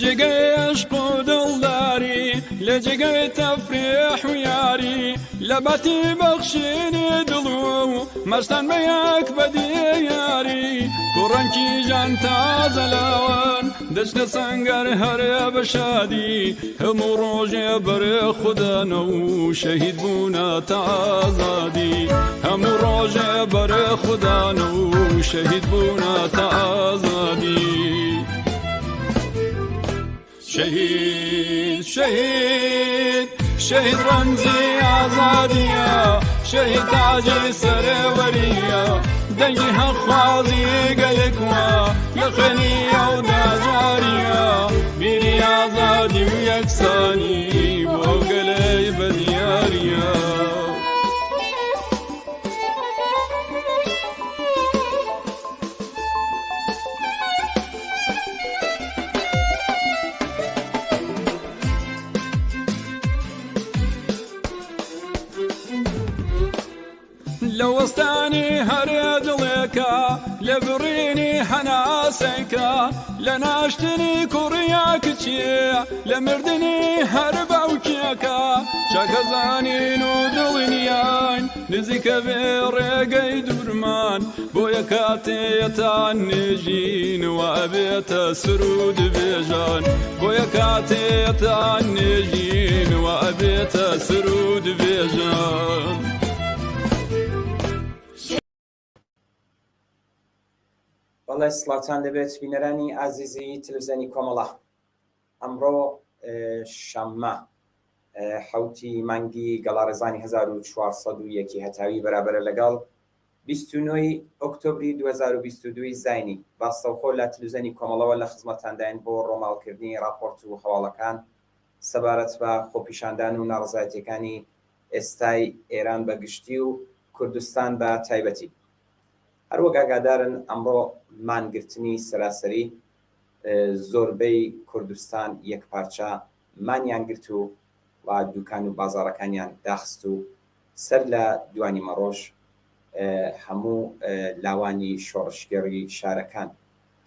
جێگەی عەشق و دڵداری، لە جێگەی تەفریح و یاری، لە باتی بەخشینی دڵ و مەستان بە یەک بە دیاری، کوڕان کیژان تازە لاوان دەچنە سەنگەر هەر بە شادی، هەموو ڕۆژێ بەرێ خودانە و شەهید بوونە تا ئازادی، هەموو ڕۆژێ بەرێ خودانە و شەهید بوونە تا ئازادی. شەهید شەهید شەهید ڕەمزی ئازادیە شەهید تاجی سەرەوەریە دەنگی هەقخوازی گەلێکوە لە خوێنی ئەودا جاریە بیری ئازادی و یەکسانی بۆ گەلەی بەدیاریە. لە وەستانی هەرێ دڵێکە لە بڕینی هەناسێکە لە ناشتنی کوڕیا کچێ لە مردنی هەر باوکێکە چاکەزانین و دڵنیاین نزیکە بێ ڕێگەی دوورمان بۆیە کاتێتان نێژین و ئەبێتە سرود بێژان بۆیە کاتێتان نێژین و ئەبێتە سرود بێژان. بەڵێ سڵاوتان لەبێت بینەرانی ئازیزی تلویزیۆنی کۆمەڵە ئەمڕۆ شەممە حەوتی مانگی گەڵاڕێزانی 1401 هەتاوی بەرابەرە لەگەڵ 29 ئۆکتۆبری 2022 زینی ڕاستەوخۆ لە تلویزیۆنی کۆمەڵەوە لە خزمەتانداین بۆ ڕۆماڵکردنی ڕاپۆرت و هەواڵەکان سەبارەت بە خۆپیشاندان و ناڕەزایەتیەکانی ئێستای ئێران بە گشتی و کوردستان بە تایبەتی. هەروەک ئاگادارن ئەمڕۆ مانگرتنی سەراسەری زۆربەی کوردستان یەکپارچە مانیان گرت و و دوکان و بازاڕەکانیان داخست و سەر لە دوانیمەڕۆژ هەموو لاوانی شۆڕشگێڕی شارەکان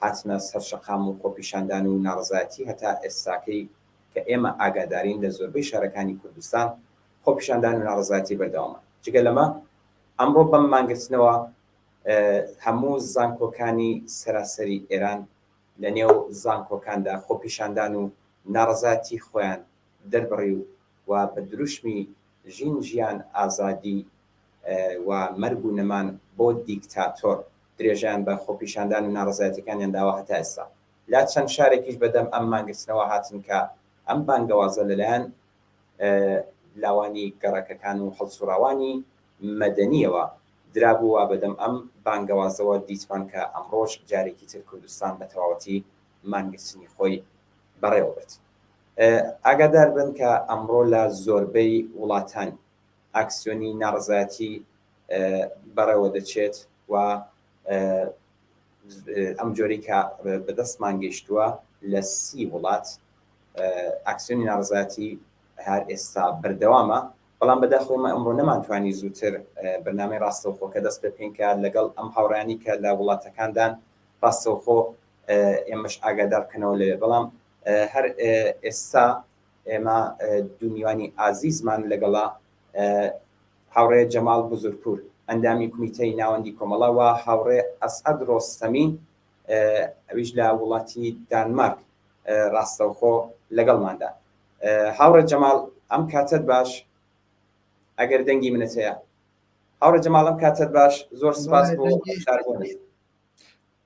هاتنە سەر شەقام و خۆپیشاندان و ناڕەزایەتی هەتا ئێستاکەی کە ئێمە ئاگادارین لە زۆربەی شارەکانی کوردستان خۆپیشاندان و ناڕەزایەتی بەردەوامە جگە لەمە ئەمڕۆ بەم مانگرتنەوە هەموو زانکۆکانی سەراسەری ئێران لە نێو زانکۆکاندا خۆپیشاندان و ناڕەزایەتی خۆیان دەربڕی و و بە دروشمی ژین ژیان ئازادی و مەرگ و نەمان بۆ دیکتاتۆر درێژەیان بە خۆپیشاندان و ناڕەزایەتیەکانیان داوە هەتا ئێستا لە چەند شارێکیش بەدەم ئەم مانگرتنەوە هاتن کە ئەم بانگەوازە لەلایەن لاوانی گەڕەکەکان و هەڵسوڕاوانی مەدەنیەوە درابوو و بەدەم ئەم بانگەوازەوە دیتمان کە ئەمڕۆش جارێکی تر کوردستان بە تەواوەتی مانگرتنی خۆی بەڕێوە برد. ئاگادار بن کە ئەمڕۆ لە زۆربەی وڵاتان ئاکسیۆنی ناڕەزایەتی بەڕێوە دەچێت و ئەم جۆرەی کە بەدەستمان گەیشتووە لە سی وڵات ئاکسیۆنی ناڕەزایەتی هەر ئێستا بەردەوامە، بەڵام بەداخەوە ئێمە ئەمڕۆ نەمانتوانی زووتر بەرنامەی ڕاستەوخۆکە دەست پێ بکەین کە لەگەڵ ئەم هاوڕیانی کە لە وڵاتەکاندان ڕاستەوخۆ ئێمەش ئاگادار بکەنەوە لەوێ، بەڵام هەر ئێستا ئێمە دوو میوانی ئازیزمان لەگەڵا هاوڕێ جەماڵ بزرپور ئەندامی کومیتەی ناوەندی کۆمەڵە و هاوڕێ ئەسعەد ڕۆستەمی ئەویش لە وڵاتی دانمارک ڕاستەوخۆ لەگەڵماندا. هاوڕێ جەماڵ ئەم کاتەت باش ئەگەر دەنگی منت هەیە. هاوڕێ جەماڵ ئەم کاتەت باش زۆر سپاس بۆ بەشداربوونت.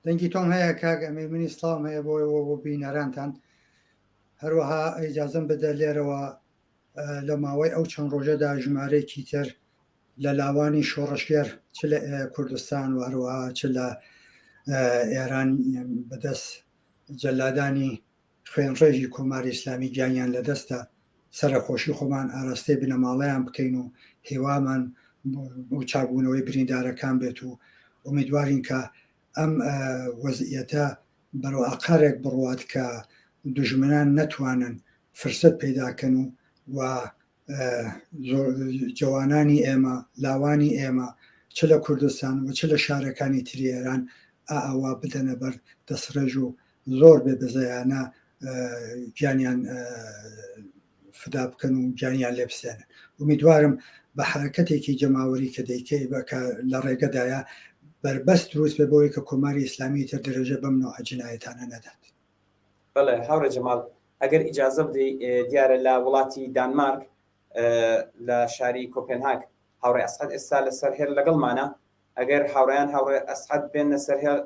دەنگی تۆم هەیە کاک ئەمیر منی سڵاوم هەیە بۆ ئێوە بۆ بینەرانتان هەروەها ئیجازەم بدە لێرەوە لە ماوەی ئەو چەند ڕۆژەدا ژمارەیەکی تر لە لاوانی شۆڕشگێر چ لە کوردستان و هەروەها چ لە ئێران بەدەست جەلادانی خوێنڕێژی کۆماری ئیسلامی گیانیان لەدەستدا، سەرەخۆشی خۆمان ئاراستەی بنەماڵەیان بکەین و هیوامان بۆ چاکبوونەوەی بریندارەکان بێت و ئومیدوارین کە ئەم وەزعیەتە بەرەو ئاقارێک بڕوات کە دوژمنان نەتوانن فرسەت پەیدا کەن و و جەوانانی ئێمە، لاوانی ئێمە چ لە کوردستان و چ لە شارەکانی تری ئێران ئاوا بدەنە بەر دەستڕێژ و زۆر بێ بەزەیانە. گیانیان فدا بکەن و گیانیان لێ بسێنن. ئومیدوارم بە حەرەکەتێکی جەماوەری کە دەیکەی کە لە ڕێگەدایە بەربەست دروست بێ بۆی کە کۆماری ئیسلامی تر درێژە بەم نوعە جنایەتانە نەدات. بەڵێ هاوڕێ جەماڵ، ئەگەر ئیجازە بدەی دیارە لە وڵاتی دانمارک لە شاری کۆپێنهاگ هاوڕێ ئەسعەد ئێستا لەسەر هێڵ لەگەڵمانە، ئەگەر هاوڕێیان هاوڕێ ئەسعەد بێنە سەر هێڵ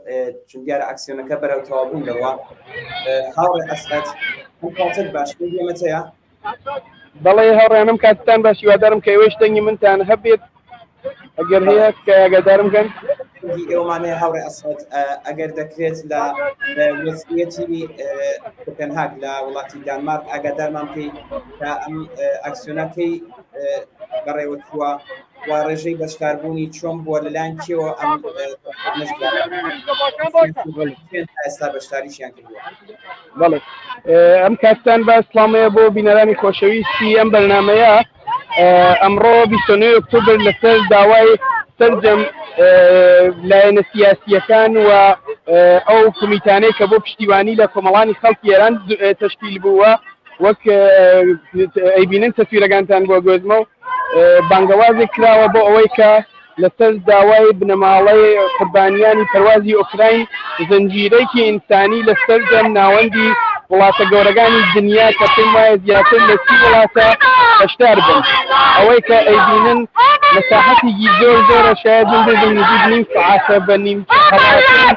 چون دیارە ئاکسیۆنەکە بەرەو تەواوبوون دەڕوا. هاوڕێ ئەسعەد ئەم کاتەت باش، دەنگی ئێمەت هەیە؟ بەڵێ هاوڕێیانم کاتتان باش، هیوادارم کە ئێوەیش دەنگی منتان هەبێت، ئەگەر هەیە کە ئاگادارم کەن. دەنگی ئێوەمان هەیە هاوڕێ ئەسعەد، ئەگەر دەکرێت لە وەزعیەتی کۆپنهاگ لە وڵاتی دانمارک ئاگادارمان بکەی کە ئەم ئاکسیۆنە کەی بەڕێوە چووە و ڕێژەی بەشداربوونی چۆن بووە، لەلایەن کێوە ئەم ئێستا بەشداریشیان کردووە؟ بەڵێ ئەم کاتتان بە سڵامەیە بۆ بینەرانی خۆشەویستی ئەم بەرنمەیە. ئەمڕۆ 29 ئۆکتۆبر لەسەر داوای سەرجەم لایەنە سیاسیەکان و ئەو کۆمیتانەی کە بۆ پشتیوانی لە کۆمەڵانی خەڵکی ئێران تەشکیل بووە، وەک ئەیبینن تەسویرەکانتان بۆ گۆزمە و بانگەوازێک کراوە بۆ ئەوەی کە لەسەر داوای بنەماڵەی قوربانیانی پەروازی ئۆکراین زنجیرەیەکی ئینسانی لە سەرجەم ناوەندی وڵاتە گەورەکانی دنیا کە پێم وایە زیاتر لە 30 وڵاتە بەشدار بن. ئەوەی کە ئەیبینن مەساحەتێکی زۆر زۆرە، شاید من بێژم نزیک نیم سەعاتە بە نیم هەڵاتن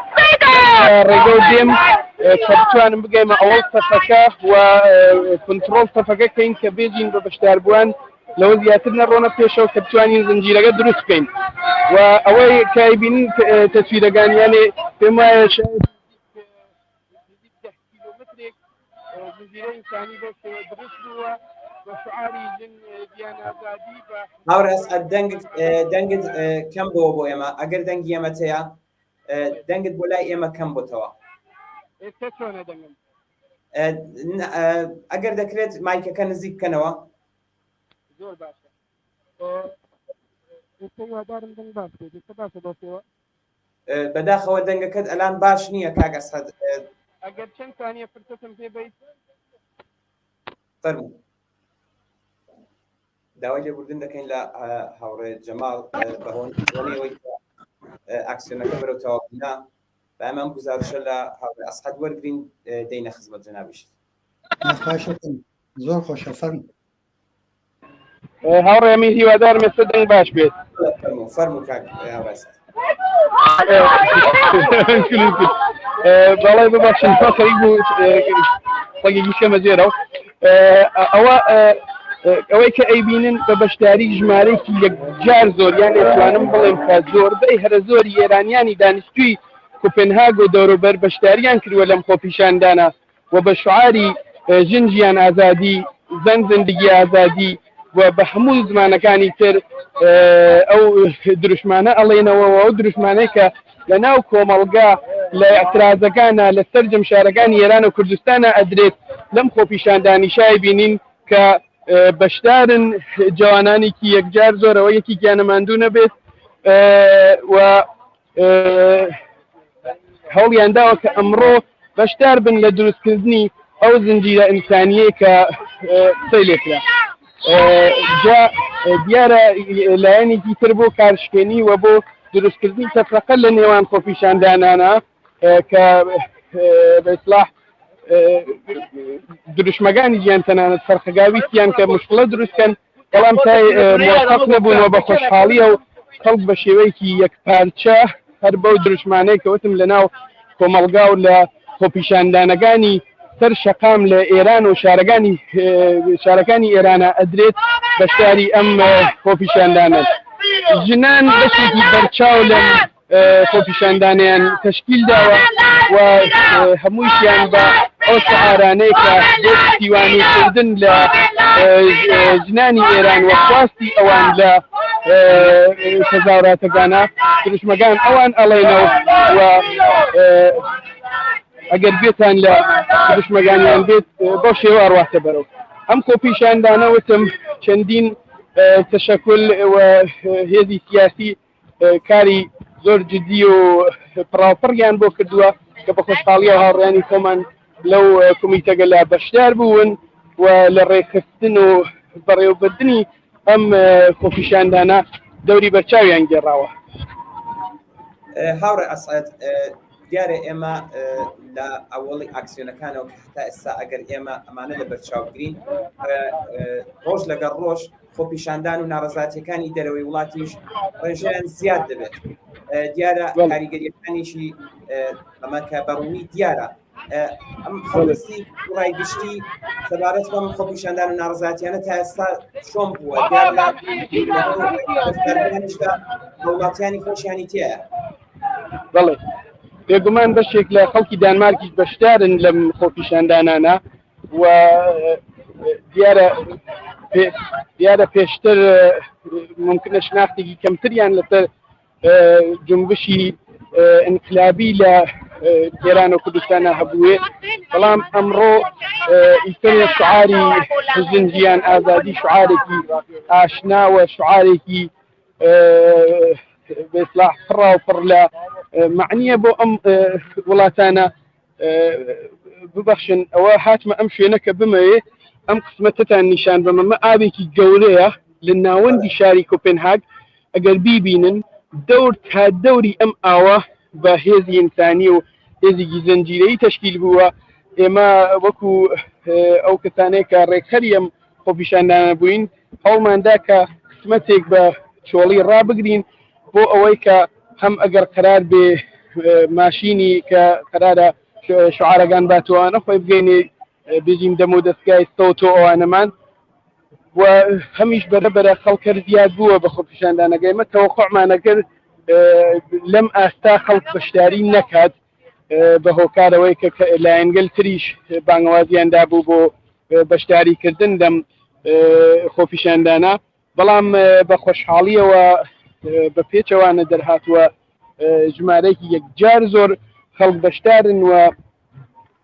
ڕێگە و دێم کە بتوانم بگەیمە ئەوەڵ سەفەکە و کنترۆڵ سەفەکە کەین کە بێژین بە بەشداربووان لەوە زیاتر نەڕۆنە پێشەوە کە بتوانین زنجیرەکە دروست بکەین. و ئەوەی کە ئەیبینن تەسویرەکان، یانێ پێم وایە شاید نزیک 10 کیلۆمەترێک زنجیرە ئینسانی بەو شێوە دروست بووە بە شعاری ژن ژیان ئازادی. بە هاوڕێ ئەسعەد، دەنگت کەم بۆ ئێمە، ئەگەر دەنگی ئێمەت هەیە دەنگت بۆ لای ئێمە کەم بۆتەوە. ئێستا چۆنە دەنگم؟ ئەگەر دەکرێت مایکەکە نزیک بکەنەوە. زۆر باشە. ئێستا هیوادارم دەنگ باش بێت. ئێستا باشە بەو شێوە؟ بەداخەوە دەنگەکەت ئەلان باش نییە کاک ئەسعەد. ئەگەر چەند ثانیە فرسەتم پێ بەیت. فەرموو. داوای لێبوردن دەکەین لە هاوڕێ جەماڵ بەهۆنەوەی ئاکسیۆنەکە بەرەو تەواوبوونە، با ئێمە ئەم گوزارشە لە هاوڕێ ئەسعەد وەرگرین دەینە خزمەت جەنابیشت. خواهشەکەم، زۆر خۆشە، فەرموو. هاوڕێ ئەمیر هیوادارم ئێستا دەنگ باش بێت. فەرموو فەرموو کاک هاوڕێ ئەسعەد. بەڵێ ببەخشن خەریک بوو ڕەنگێکی شەمە جێرەوە. ئەوە ئەوەی کە ئەیبینن بە بەشداری ژمارەیەکی یەکجار زۆر، یان ئەتوانم بڵێم کە زۆربەی هەرە زۆری ئێرانیانی دانیشتووی کوپنهاگ و دەوروبەر بەشداریان کردووە لەم خۆپیشاندانە و بە شعاری ژن ژیان ئازادی، زن زندگی ئازادی و بە هەموو زمانەکانی تر ئەو دروشمانە ئەڵێنەوە و ئەو دروشمانەی کە لە ناو کۆمەڵگا لە ئیعترازەکانە لە سەرجەم شارەکانی ئێران و کوردستانە ئەدرێت. لەم خۆپیشاندانیشای بینین کە بەشدارن جوانانێکی یەکجار زۆرەوە، یەکێکیانە ماندوو نەبێت و هەوڵیان داوە کە ئەمڕۆ بەشدار بن لە دروستکردنی ئەو زنجیرە ئینسانیەی کە قسەی لێکرا. جا دیارە لایەنێکی تر بۆ کارشکێنی و بۆ دروستکردنی تەفرەقە لە نێوان خۆپیشاندانانە کە بە ئیسلاح دروشمەکانی گیان تەنانەت فەرقەگاویستیان کە مشکلە دروستکەن، بەڵام تای موفق نەبوونەوە. بە خۆشحاڵیە و خەڵک بە شێوەیەکی یەکپارچە هەر بەو دروشمانەی کەوتم لە ناو کۆمەڵگا و لە خۆپیشاندانەکانی سەر شەقام لە ئێران و شارەکانی ئێرانە ئەدرێت بەشداری ئەم خۆپیشاندانە. ژنان بەشێکی بەرچاو لەم خۆپیشاندانیان تەشکیل داوە و هەموویشیان بە ئەو شعارانەی کە بۆ پشتیوانیکردن لە ژنانی ئێران و خواستی ئەوان لە تەزاوراتەکانە دروشمەکان ئەوان ئەڵێنەوە و ئەگەر گوێتان لە دروشمەکانیان بێت بەو شێوە ئەڕواتە بەرەو ئەم خۆپیشاندانە. وتم چەندین تەشەکول و هێزی سیاسی کاری زۆر جدی و پڕاوپڕیان بۆ کردووە کە بە خۆشحاڵیەوە هاوڕێیانی خۆمان لەو کومیتەگەلا بەشدار بوون و لە ڕێکخستن و بەڕێوەبردنی ئەم خۆپیشاندانە دەوری بەرچاویان گێڕاوە. هاوڕێ ئەسعەد دیارە ئێمە لە ئەوەڵی ئاکسیۆنەکانەوە کە هەتا ئێستا ئەگەر ئێمە ئەمانە لە بەرچاو بگرین ڕۆژ لەگەڵ ڕۆژ خۆپیشاندان و ناڕەزاتیەکانی دەرەوەی وڵاتیش ڕێژەیان زیاد دەبێت دیارە کاریگەریەکانیشی ئەمە کە بەڕوونی دیارە ئەم هەڵوێستی ڕای گشتی سەبارەت بەم خۆپیشاندان و ناڕەزایەتیانە تا ئێستا چۆن بووە دیارە وڵاتیانی خۆشیانی تێیە بەڵێ بێگومان بەشێک لە خەڵکی دانمارکیش بەشدارن لەم خۆپیشاندانانە و دیارە دیارە پێشتر ممکنە شناختێکی کەمتریان لەسەر جنبشی ئینقلابی لە ئێران و کوردستانە هەبووێ بەڵام ئەمڕۆ ئیتر شعاری ژن ژیان ئازادی شعارێکی ئاشناوە شعارێکی بەسلاح پڕا و پڕ لە معنیە بۆ ئەم وڵاتانە ببەخشن ئەوە هاتمە ئەم شوێنە کە بمەوێ ئەم قسمەتەتان نیشان بەمە مە ئاوێکی گەورەیە لە ناوەندی شاری کۆپنهاگ ئەگەر بیبینن دەور تا دەوری ئەم ئاوە بە هێزی ئینسانی و هێزێکی زنجیرەیی تەشکیل بووە ئێمە وەکو ئەو کەسانەیە کە ڕێکخەری ئەم خۆپیشاندانە بووین هەوڵماندا کە قسمەتێک بە چۆڵی ڕابگرین بۆ ئەوەی کە هەم ئەگەر قەرار بێ ماشینی کە قەرارە شعارەکان باتوانە خۆی بگەینێ بژین دەم و دەستگای سەوت و ئەوانەمان و هەمیش بەرە بەرە خەڵکەر زیاد بووە بە خۆپیشاندانەکە ئێمە تەوەقعمانەکرد لەم ئاستا خەڵک بەشداری نەکات بە هۆکارەوەی کە لایەنگەل تریش بانگەوازیان دابوو بۆ بەشداریکردن لەم خۆپیشاندانە بەڵام بە خۆشحاڵیەوە بە پێچەوانە دەرهاتووە ژمارەیەکی یەکجار زۆر خەڵک بەشدارن و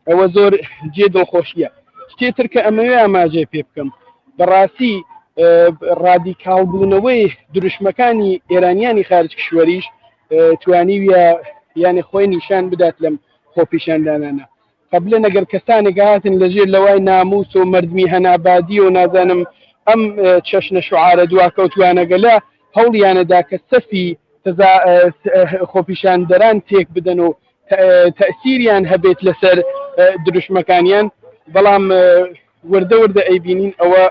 ئەوە زۆر جێ دڵخۆشیە شتێ تر کە ئەمەوێ ئاماژەی پێ بکەم بەڕاستی ڕادیکاڵ بوونەوەی دروشمەکانی ئێرانیانی خارج کشوەریش توانیویە یانێ خۆی نیشان بدات لەم خۆپیشاندانانە قبلەن ئەگەر کەسانێک هاتن لەژێر لەوای ناموس و مردمی هەنابادی و نازانم ئەم چەشنە شعارە دواکەوتوانەگەلە هەوڵیانەدا کە سەفی خۆپیشاندەران تێک بدەن و تەسیریان هەبێت لەسەر دروشمەکانیان بەڵام وردە وردە ئەیبینین ئەوە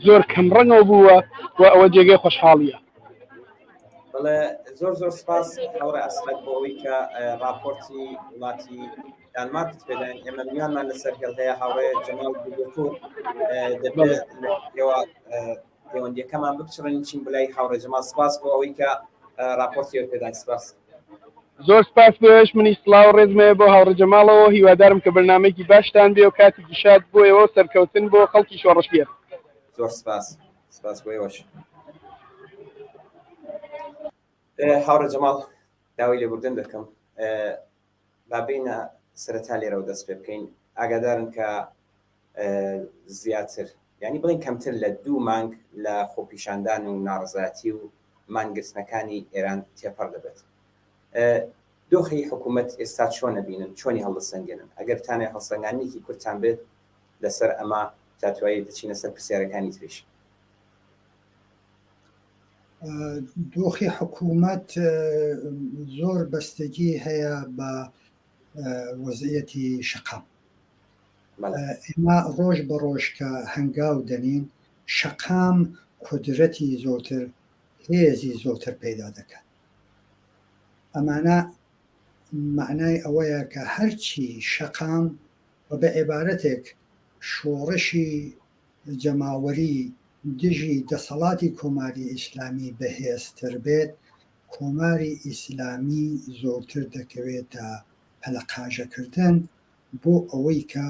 زۆر کەم ڕەنگەوە بووە و ئەوە جێگەی خۆشحاڵیە. بەڵێ زۆر زۆر سپاس هاوڕێ ئەسحەد بۆ ئەوەی کە راپۆرتی وڵاتی دانمارکت پێداین ئێمە میوانمان لەسەر هێڵ هەیە هاوڕێ جەماڵ بودوپور دەبێت لەوە پەیوەندیەکەمان بپچڕین چین بلای هاوڕێ جەماڵ سپاس بۆ ئەوەی کە راپۆرتی پێداین سپاس. زۆر سپاس بۆ ئێوەش منی سڵاو ڕێزمەیە بۆ هاوڕێ جەماڵەوە هیوادارم کە بەرنامەیەکی باشتان بێ و کاتێکی شاد بۆ ئێوە و سەرکەوتن بۆ خەڵکی شۆڕشگێڕ. زۆر سپاس سپاس بۆ ئێوەش. هاوڕێ جەماڵ داوای لێبوردن دەکەم با بینە سەرەتا لێرەوە دەست پێ بکەین ئاگادارن کە زیاتر یانی بڵێین کەمتر لە دوو مانگ لە خۆپیشاندان و ناڕەزایەتی و مانگرتنەکانی ئێران تێپەڕ دەبێت. دۆخی حکوومەت ئێستا چۆن ئەبینن، چۆنی هەڵدەسەنگێنن؟ ئەگەر بتانەوێت هەڵسەنگاندنێکی کورتتان بێت لەسەر ئەمە تا دوایی دەچینە سەر پرسیارەکانی تریش. دۆخی حکوومەت زۆر بەستگی هەیە بە وەزعیەتی شەقام. ئێمە ڕۆژ بە ڕۆژ کە هەنگاو دەنین شەقام قودرەتی زۆرتر هێزی زۆرتر پەیدا دەکات ئەمانە مەعنای ئەوەیە کە هەرچی شەقام و بە عێبارەتێک شۆڕشی جەماوەری دژی دەسەڵاتی کۆماری ئیسلامی بەهێزتر بێت کۆماری ئیسلامی زۆرتر دەکەوێتە پەلەقاژەکردن بۆ ئەوەی کە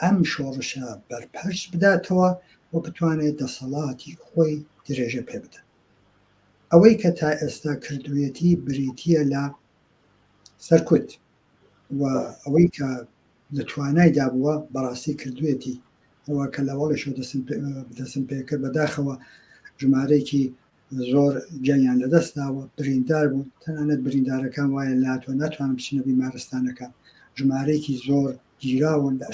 ئەم شۆڕشە بەرپەرچ بداتەوە و بتوانێت دەسەڵاتی خۆی درێژە پێ بدات. ئەوەی کە تا ئێستا کردوویەتی بریتییە لە سەرکوت و ئەوەی کە لە توانایدا بووە بەڕاستی کردوویەتی. ئەوە کە لە وەڵیشەوە دەستم پێکرد بەداخەوە ژمارەیەکی زۆر گیانیان لەدەست داوە، بریندار بوون، تەنانەت بریندارەکان وایان لێهاتووە ناتوانن بچنە بیمارستانەکان. ژمارەیەکی زۆر گیراون لە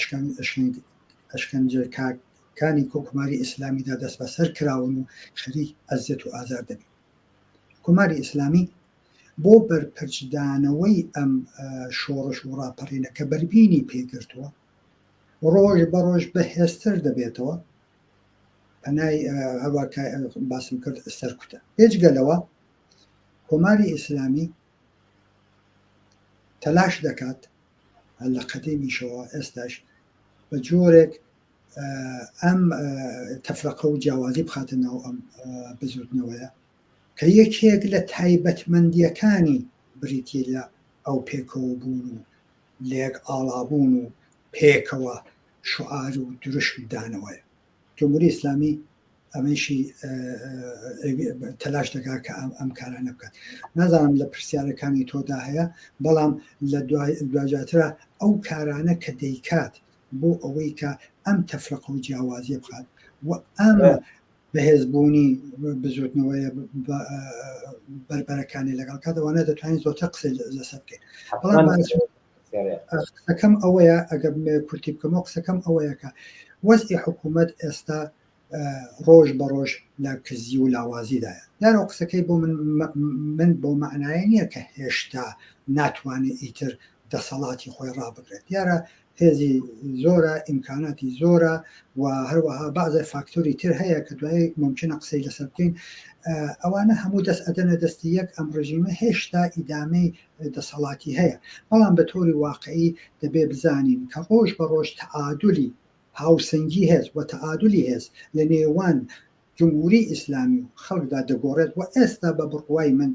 ئەشکەنجەکانی کۆماری ئیسلامیدا دەستبەسەر کراون و خەریک ئەزیەت و ئازار دەبین. کۆماری ئیسلامی بۆ بەرپەرچدانەوەی ئەم شۆڕش و ڕاپەڕینە کە بەربینی پێگرتووە، ڕۆژ بە ڕۆژ بەهێزتر دەبێتەوە، پەنای هەروە باسم کرد سەرکوتە. بێجگە لەوە کۆماری ئیسلامی تەلاش دەکات لە قەدیمیشەوە ئێستاش بە جۆرێک ئەم تەفرەقە و جیاوازی بخاتە ناو ئەم بزوتنەوەیە کە یەکێک لە تایبەتمەندیەکانی بریتی لە ئەو پێکەوە بوون و لێک ئاڵابوون و پێکەوە شعار و دروشم دانەوەیە. جمهوری ئیسلامی ئەمەیشی تەلاش دەکات کە ئەم کارانە بکات. نازانم لە پرسیارەکانی تۆدا هەیە، بەڵام لە دواجاترا ئەو کارانە کە دەیکات بۆ ئەوەی کە ئەم تەفرەقە و جیاوازیە بخات و ئەم بەهێزبوونی بزوتنەوەیە بەربەرەکانی لەگەڵ کات ئەوانە دەتوانین زۆرتر قسەی لەسەر بکەین. بەڵام قسەکەم ئەوەیە ئەگەر کورتی بکەمەوە قسەکەم ئەوەیە کە وەزعی حکوومەت ئێستا ڕۆژ بە ڕۆژ لە کزی و لاوازیدایە. دیارە قسەکەی بۆ من من بۆ مەعنایە نییە کە هێشتا ناتوانێت ئیتر دەسەڵاتی خۆی ڕابگرێت. دیارە هێزی زۆرە، ئیمکاناتی زۆرە و هەروەها بەعزێ فاکتۆری تر هەیە کە دوایی مومکینە قسەی لەسەر بکەین. ئەوانە هەموو دەست ئەدەنە دەستی یەک، ئەم ڕژیمە هێشتا ئیدامەی دەسەڵاتی هەیە. بەڵام بە تۆری واقعی دەبێ بزانین کە ڕۆژ بە ڕۆژ تەعادولی هاوسەنگی هێز و تەعادولی هێز لە نێوان جمهوری ئیسلامی و خەڵکدا دەگۆڕێت و ئێستا بە بڕوای من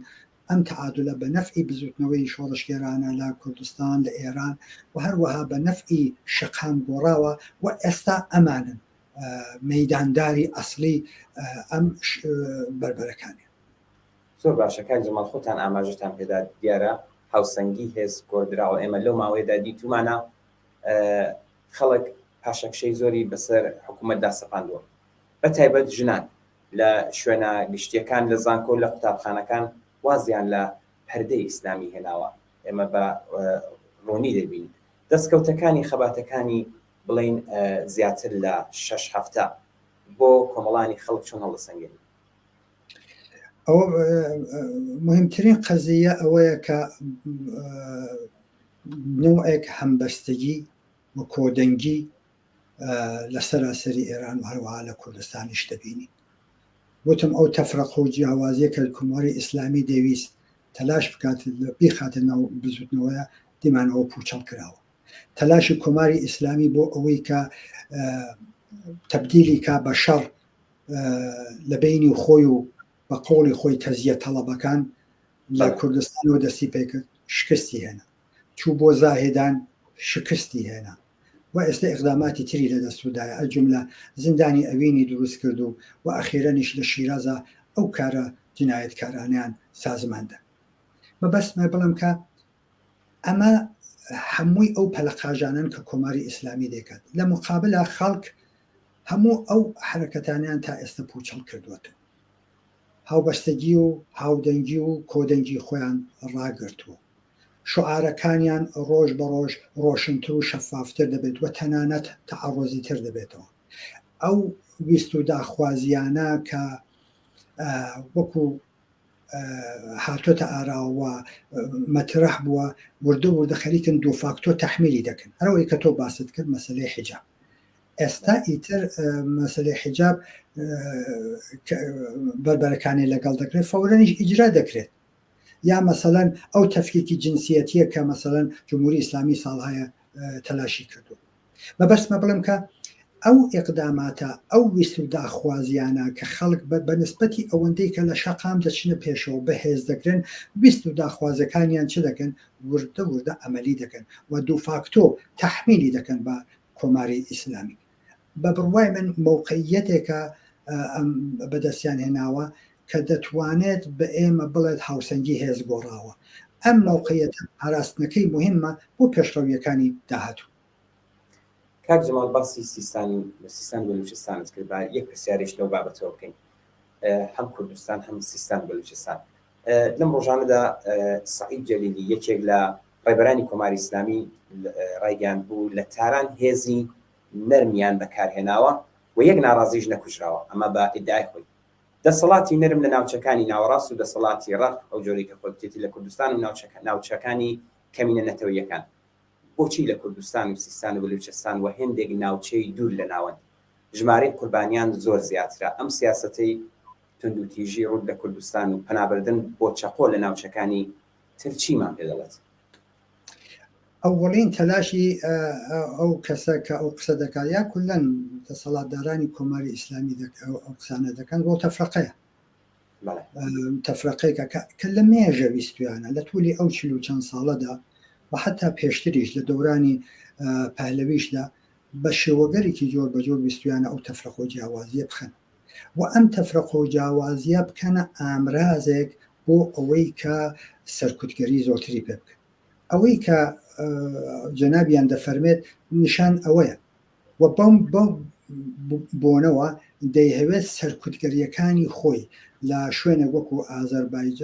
ئەم تەعادولە بە نەفعی بزوتنەوەی شۆڕشگێرانە لە کوردستان، لە ئێران و هەروەها بە نەفعی شەقام گۆڕاوە و ئێستا ئەمانن مەیدانداری ئەسڵی ئەم بەربەرەکانیان. زۆر باشە کاک جەماڵ خۆتان ئاماژەتان پێدا دیارە هاوسەنگی هێز گۆڕدراوە ئێمە لەو ماوەیەدا دیتومانە خەڵک پاشەکشەی زۆری بەسەر حکوومەتدا سەپاندووە بە تایبەت ژنان لە شوێنە گشتیەکان لە زانکۆ لە قوتابخانەکان وازیان لە پەردەی ئیسلامی هێناوە ئێمە بە ڕوونی دەبینین دەستکەوتەکانی خەباتەکانی بڵین زیاتر لە شەش هەفتە بۆ کۆمەڵانی خەڵک چۆن هەڵدەسەنگێنی؟ ئەوە مهمترین قەزیە ئەوەیە کە نوعێک هەمبەستگی و کۆدەنگی لە سەراسەری ئێران و هەروەها لە کوردستانیش دەبینین. وتم ئەو تەفرەقە و جیاوازیە کە کۆماری ئیسلامی دەیویست تەلاش بکات بیخاتە ناو بزوتنەوەیە دیمانەوە پوچەڵ کراوە. تەلاشی کۆماری ئیسلامی بۆ ئەوەی کە تەبدیلی کا بە شەڕ لە بەینی خۆی و بە قەوڵی خۆی تەزیە تەڵەبەکان لە کوردستانەوە دەستی پێکرد شکستی هێنا. چوو بۆ زاهێدان شکستی هێنا و ئێستا ئیقداماتی تری لە دەستودایە ئەجوملە زیندانی ئەوینی دروست کرد و و ئەخیرەنیش لە شیرازا ئەو کارە جینایەتکارانەیان سازمان دا. مەبەستمە بڵێم کە ئەمە هەمووی ئەو پەلەقاژانەن کە کۆماری ئیسلامی دەیکات. لە موقابلا خەڵک هەموو ئەو حەرەکەتانەیان تا ئێستا پووچەڵ کردووەتەوە. هاوبەستەگی و هاودەنگی و کۆدەنگی خۆیان ڕاگرتووە. شوعارەکانیان ڕۆژ بە ڕۆژ ڕۆشنتر و شەفافتر دەبێت و تەنانەت تەعەڕوزیتر دەبێتەوە. ئەو ویست و داخوازییانە کە وەکوو هاتۆتە ئاراوە و مەترەح بووە، وردە وردە خەریکن دوفاکتۆ تەحمیلی دەکەن. هەر ئەوەی کە تۆ باست کرد مەسەلەی حیجاب. ئێستا ئیتر مەسەلەی حیجاب بەربەرەکانی لەگەڵ دەکرێت، فەورەنیش ئیجرا دەکرێت. یا مەسەلەن ئەو تەفکیکی جنسیەتیە کە مەسەلەن جمهوری ئیسلامی ساڵهایە تەلاشی کردووە. مەبەستمە بڵێم کە ئەو ئیقداماتە، ئەو ویست و داخوازیانە کە خەڵک بە نسبەتی ئەوەندەی کە لە شەقام دەچنە پێشەوە بەهێز دەکرێن، ویست و داخوازەکانیان چ دەکەن؟ وردە وردە عەمەلی دەکەن و دوفاکتۆ تەحمیلی دەکەن بە کۆماری ئیسلامی. بە بڕوای من مەوقعیەتێکە ئەم بەدەستیان هێناوە کە دەتوانێت بە ئێمە بڵێت هاوسەنگی هێز گۆڕاوە. ئەم مەوقعیەتە پاراستنەکەی موهیمە بۆ پێشڕەوییەکانی داهاتوو. کاک جەماڵ باسی سیستان سیستان بەلوچستانت کرد با یەک پرسیاریش لەو بابەتەوە بکەین هەم کوردستان هەم سیستان بەلوچستان لەم ڕۆژانەدا سعید جەلیلی یەکێک لە ڕێبەرانی کۆماری ئیسلامی ڕایگەیاندبوو لە تاران هێزی نەرمیان بەکارهێناوە و یەک ناڕازیش نەکوژراوە، ئەمە بە ئیدعای خۆی. دەسەڵاتی نەرم لە ناوچەکانی ناوەڕاست و دەسەڵاتی ڕەق ئەو جۆرەی کە خۆی گوتێتی لە کوردستان و ناوچەکانی کەمینە نەتەوەییەکان. بۆچی لە کوردستان و سیستان و بلوچستان و هێندێک ناوچەی دوور لە ناوەند ژمارەی قوربانیان زۆر زیاترە؟ ئەم سیاسەتەی توندوتیژی ڕووت لە کوردستان و پەنابردن بۆ چەقۆ لە ناوچەکانی تر چیمان پێ دەڵێت؟ ئەوەڵین تەلاشی ئەو کەسە کە ئەو قسە دەکات یا کولەن دەسەڵاتدارانی کۆماری ئیسلامی ئەو قسانە دەکەن بۆ تەفرەقەیە تەفرەقێکە کە لە مێژە ویستویانە لە تولی ئەو چل و چەند ساڵەدا و حتا پێشتریش لە دەورانی پەهلەویشدا بە شێوەگەرێکی جۆر بە جۆر ویستویانە ئەو تەفرەقە و جیاوازیە بخەن و ئەم تەفرەقە و جیاوازیە بکەنە ئامرازێک بۆ ئەوەی کە سەرکوتگەری زۆرتری پێ بکەن. ئەوەی کە جەنابیان دەفەرمێت نیشان ئەوەیە و بەم بەو بۆنەوە دەیهەوێت سەرکوتگەرییەکانی خۆی لە شوێنێک وەکو ئازەربایج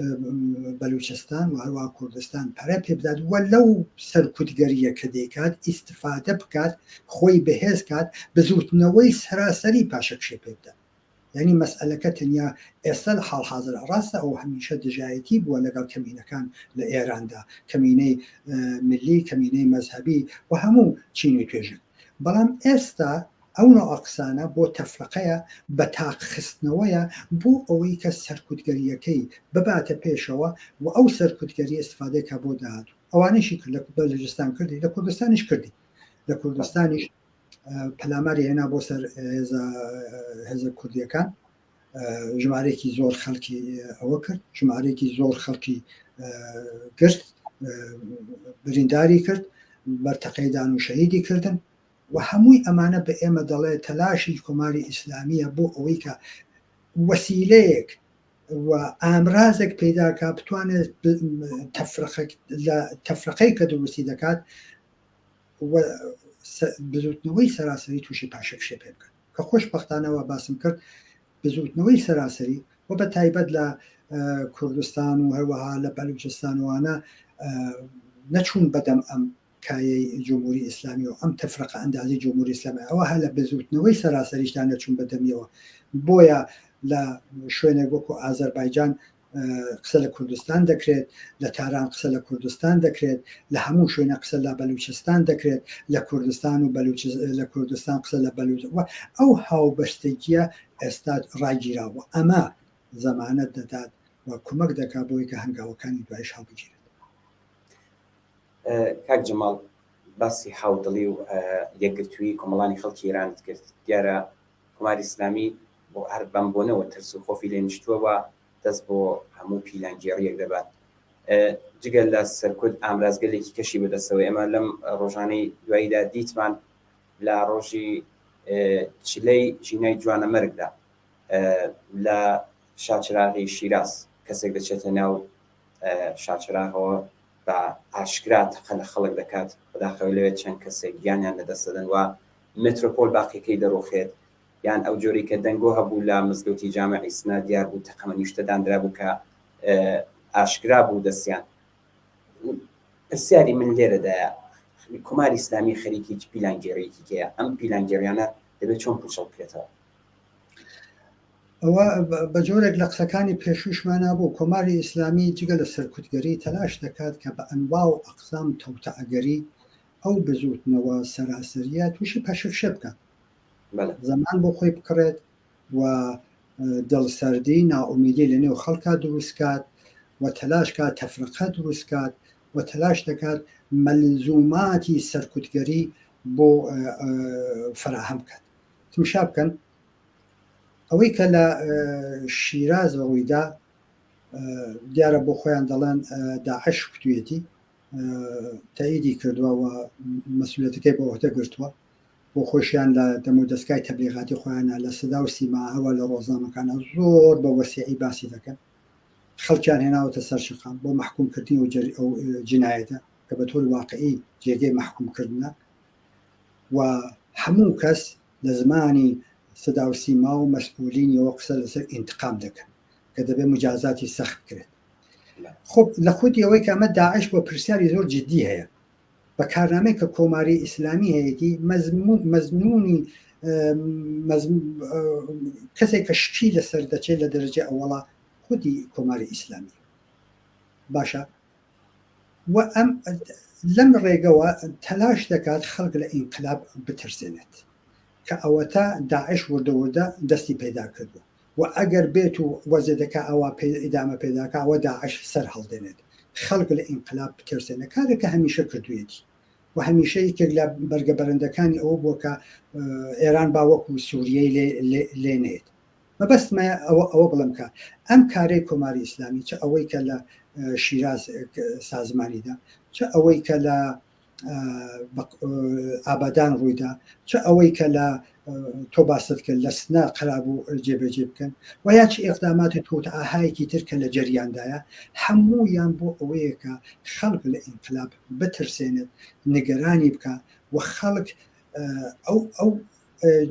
بەلوچستان و هەروەها کوردستان پەرە پێ بدات و لەو سەرکوتگەرییە کە دەیکات ئیستفادە بکات خۆی بەهێز کات بزووتنەوەی سەراسەری پاشەکشێ پێ بدات. یانی مەسئەلەکە تەنیا ئێستا لە حاڵ حازرا ڕاستە ئەو هەمیشە دژایەتی بووە لەگەڵ کەمینەکان لە ئێراندا، کەمینەی ملی، کەمینەی مەزهەبی و هەموو چین و توێژێک. بەڵام ئێستا ئەو نەوعە قسانە بۆ تەفرەقەیە، بە تاق خستنەوەیە بۆ ئەوەی کە سەرکوتگەرییەکەی بباتە پێشەوە و ئەو سەرکوتگەرییە ئیستفادەی کا بۆ داهاتوو. ئەوانەیشی کرد، لە بەلوجستان کردی، لە کوردستانیش کردی. لە کوردستانیش پەلاماری هێنا بۆ سەر هێزە کوردیەکان ژمارەیەکی زۆر خەڵکی ئەوە کرد ژمارەیەکی زۆر خەڵکی گرت برینداری کرد بەرتەقەیدان و شەهیدی کردن و هەمووی ئەمانە بە ئێمە دەڵێ تەلاشی کۆماری ئیسلامیە بۆ ئەوەی کە وەسیلەیەک و ئامرازێک پەیداکە بتوانێت لە تەفرەقەی کە دروستی دەکات و بزوتنەوەی سەراسەری تووشی پاشەکشێ پێ بکەن کە خۆشبەختانەوە باسم کرد بزوتنەوەی سەراسەری و بە تایبەت لە کوردستان و هەروەها لە بەلوچستانوانە نەچوون بەدەم ئەم کایەی جمهوری ئیسلامی و ئەم تەفرەقە ئەندازی جمهوری ئیسلامی ئەوە هە لە بزوتنەوەی سەراسەریشدا نەچوون بەدەمیەوە بۆیە لە شوێنێک وەکو ئازەربایجان قسە لە کوردستان دەکرێت، لە تاران قسە لە کوردستان دەکرێت، لە هەموو شوێنە قسە لە بەلوچستان دەکرێت، لە کوردستان و بەلوچ لە کوردستان قسە لە بەلوچ و ئەو هاوبەستەگییە ئێستا ڕاگیراوە. ئەمە زەمانەت دەدات و کومەک دەکات بۆی کە هەنگاوەکانی دوایش هەڵبگیرێت. کاک جەماڵ باسی هاودڵی و یەکگرتوویی کۆمەڵانی خەڵکی ئێرانت کرد، دیارە کۆماری ئیسلامی بۆ هەر بەم بۆنەوە ترس و خۆفی لێ نیشتووە و دەست بۆ هەموو پیلانگێڕییەک دەبات. جگە لە سەرکوت ئامرازگەلێکی کەشی بەدەستەوە ئێمە لەم ڕۆژانەی دواییدا دیتمان لە ڕۆژی چلەی ژینای جوانەمەرگدا لە شاچراغی شیراز کەسێک دەچێتە ناو شاچراغەوە بە ئاشکرا تەقە لە خەڵک دەکات بەداخەوە لەوێ چەند کەسێک گیانیان لەدەست دەدەن و مێترۆپۆل باقیەکەی دەڕوخێت یان ئەو جۆرەی کە دەنگۆ هەبوو لە مزگەوتی جامعی سنە دیار بوو تەقەمەنی شتە دانرابوو کە ئاشکرا بوو دەستیان پرسیاری من لێرەدایە کۆماری ئیسلامی خەریکی چ پیلانگێڕیەکی کەیە ئەم پیلانگێڕیانە دەبێت چۆن پوچەڵ بکرێتەوە؟ ئەوە بە جۆرێک لە قسەکانی پێشووشمانا بوو کۆماری ئیسلامی جگە لە سەرکوتگەری تەلاش دەکات کە بە ئەنوا و ئەقسام تەوتەئەگەری ئەو بزووتنەوە سەراسەرییە تووشی پەشەکشە بکات، زەمان بۆ خۆی بکڕێت و دڵسەردی، نائومیدی لە نێو خەڵکا دروست کات و تەلاش کات تەفرەقە دروست کات و تەلاش دەکات مەلزوماتی سەرکوتگەری بۆ فەراهەم بکات. تمشا بکەن ئەوەی کە لە شیراز ڕوویدا دیارە بۆ خۆیان دەڵێن داعش کوتویەتی تەئیدی کردووە و مەسئولیەتەکەی بۆ عهدە گرتووە بۆ خۆشیان لە دەم و دەستگای تەبلیغاتی خۆیانە لە سدا و سیماهەوە لە ڕۆژنامەکانە زۆر بە وەسیعی باسی دەکەن خەڵکیان هێناوەتە سەر شەقام بۆ مەحکوم کردنی ئەو ئەو جنایەتە کە بە تۆر واقعی جێگەی مەحکوم کردنە و هەموو کەس لە زمانی سدا و سیما و مەسئولینیەوە قسە لەسەر ئینتقام دەکەن کە دەبێت مجازاتی سەخت بکرێت. خۆ لە خودی ئەوەی کە ئەمە داعش بۆ پرسیاری زۆر جدی هەیە بە کارنامەی کە کۆماری ئیسلامی هەیەی مەزمونی کەسێک کە شکی لەسەر دەچێت لە دەرەجە ئەوەڵا خودی کۆماری ئیسلامی باشە و ئەم لەم ڕێگەوە تەلاش دەکات خەڵک لە ئینقلاب بترسێنێت کە ئەوەتا داعش وردە وردە دەستی پەیدا کردووە و ئەگەر بێت و وەزێتەکە ئەوە ئیدامە پێداکە ئەوە داعش سەر هەڵدێنێت خەڵک لە ئینقلاب بترسێنە کارێکە هەمیشە کردوویەتی و هەمیشە یەکێک لە بەرگە بەرەندەکانی ئەوە بووە کە ئێران با وەکو سووریەی لێ نێت مەبەستمە ئەوە ئەوە بڵێم کە ئەم کارەی کۆماری ئیسلامی چ ئەوەی کە لە شیراز سازمانیدا چ ئەوەی کە لە ئابادان ڕوویدا چ ئەوەی کە لە تۆ باست کرد لە سنە قەرار بوو جێبەجێ بکەن و یا چ ئیقداماتی توتئەهایەکی تر کە لە جەریاندایە هەموویان بۆ ئەوەیە کە خەڵک لە ئینقلاب بترسێنێت نیگەرانی بکە و خەڵک ئەو ئەو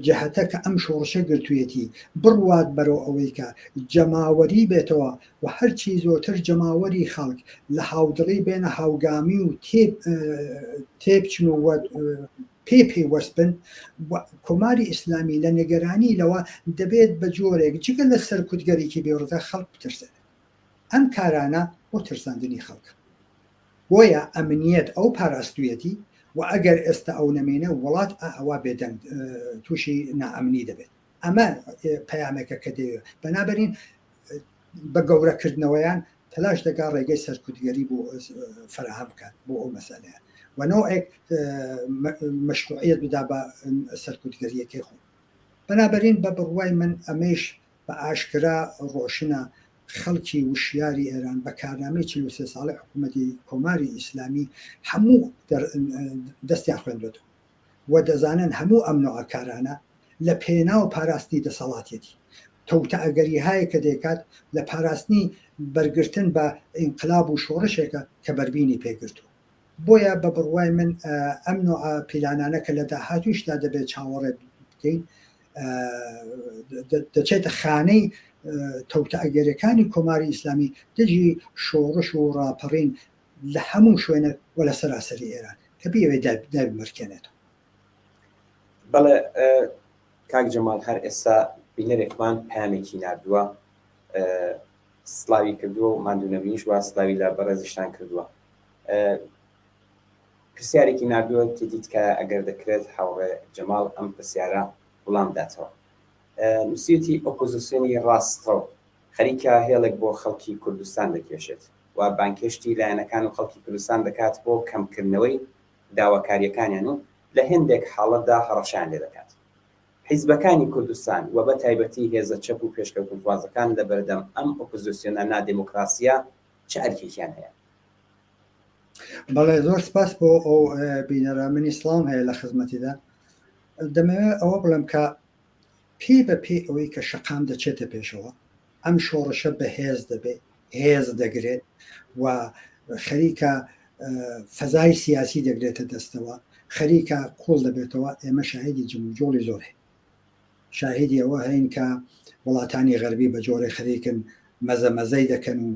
جەهەتە کە ئەم شۆڕشە گرتوویەتی بڕوات بەرەو ئەوەی کە جەماوەری بێتەوە و هەرچی زۆرتر جەماوەری خەڵک لە هاودڵی بێنە هاوگامی و تێبچن و پێ پەیوەست بن و کۆماری ئیسلامی لە نیگەرانی لەوە دەبێت بە جۆرێک جگە لە سەرکوتگەریی بێوڕدە خەڵک بترسێنێت. ئەم کارانە بۆ ترساندنی خەڵکە. بۆیە ئەمنیەت ئەو پاراستویەتی و ئەگەر ئێستا ئەو نەمێنێ وڵات ئاوا بێدەنگ تووشی نائەمنی دەبێت. ئەمە پەیامێکە کە دەیەوێت. بەنابەرین بە گەورەکردنەوەیان تەلاش دەکات ڕێگەی سەرکوتگەری بۆ فەراهەم بکات بۆ ئەو مەسەلەیە و نەوعێک مەشروعیەت بدا بە سەرکوتگەریەکەی خۆی. بەنابەرین بە بڕوای من ئەمەیش بە ئاشکرا ڕۆشنە خەڵکی وشیاری ئێران بە کارنامەی 43 ساڵەی حکوومەتی کۆماری ئیسلامی هەموو دەستیان خوێندوەتەوە و دەزانن هەموو ئەم نوعە کارانە لە پێناو پاراستنی دەسەڵاتیەتی تەوتەئەگەریهایە کە دەیکات لە پاراستنی بەرگرتن بە ئینقلاب و شۆڕشێکە کە بەربینی پێگرتووە. بۆیە بە بڕوای من ئەم نوعە پیلانانە کە لە داهاتوویشدا دەبێت چاوەڕێ بکەین دەچێتە خانەی تەوتەئەگەریەکانی کۆماری ئیسلامی دژی شۆڕش و ڕاپەڕین لە هەموو شوێنێک و لە سەراسەری ئێران کە بیەوێت دایبمرکێنێتەوە. بەڵێ کاک جەماڵ هەر ئێستا بینەرێکمان پەیامێکی ناردووە سلاوی کردووە و ماندوو نەبینیش وا سلاوی لە بەڕێزیشتان کردووە پرسیارێکی ناردووە تێتی تکایە ئەگەر دەکرێت هاوڕێ جەماڵ ئەم پرسیارە وڵام داتەوە نووسیەتی ئۆپۆزیسیۆنی ڕاستڕەو خەریکە هێڵێک بۆ خەڵکی کوردستان دەکێشێت و بانگهێشتی لایەنەکان و خەڵکی کوردستان دەکات بۆ کەمکردنەوەی داواکارییەکانیان و لە هێندێک حاڵەتدا هەڕەشەیان لێ دەکات. حیزبەکانی کوردستان و بە تایبەتی هێزە چەپ و پێشکەوتنخوازەکان لە بەردەم ئەم ئۆپۆزیسیۆنە نادێموکراسییە چ ئەرکێکیان هەیە؟ بەڵێ زۆر سپاس بۆ ئەو بینەرە منی سڵاوم هەیە لە خزمەتیدا دەمەوێت ئەوە بڵێم کە پێ بە پێی ئەوەی کە شەقام دەچێتە پێشەوە ئەم شۆڕشە بەهێز دەبێت هێز دەگرێت و خەریکە فەزای سیاسی دەگرێتە دەستەوە خەریکە قوڵ دەبێتەوە ئێمە شاهیدی جموجۆڵی زۆر هەیە شاهیدی ئەوە هەین کە وڵاتانی غەربی بە جۆرێ خەریکن مەزە مەزەی دەکەن و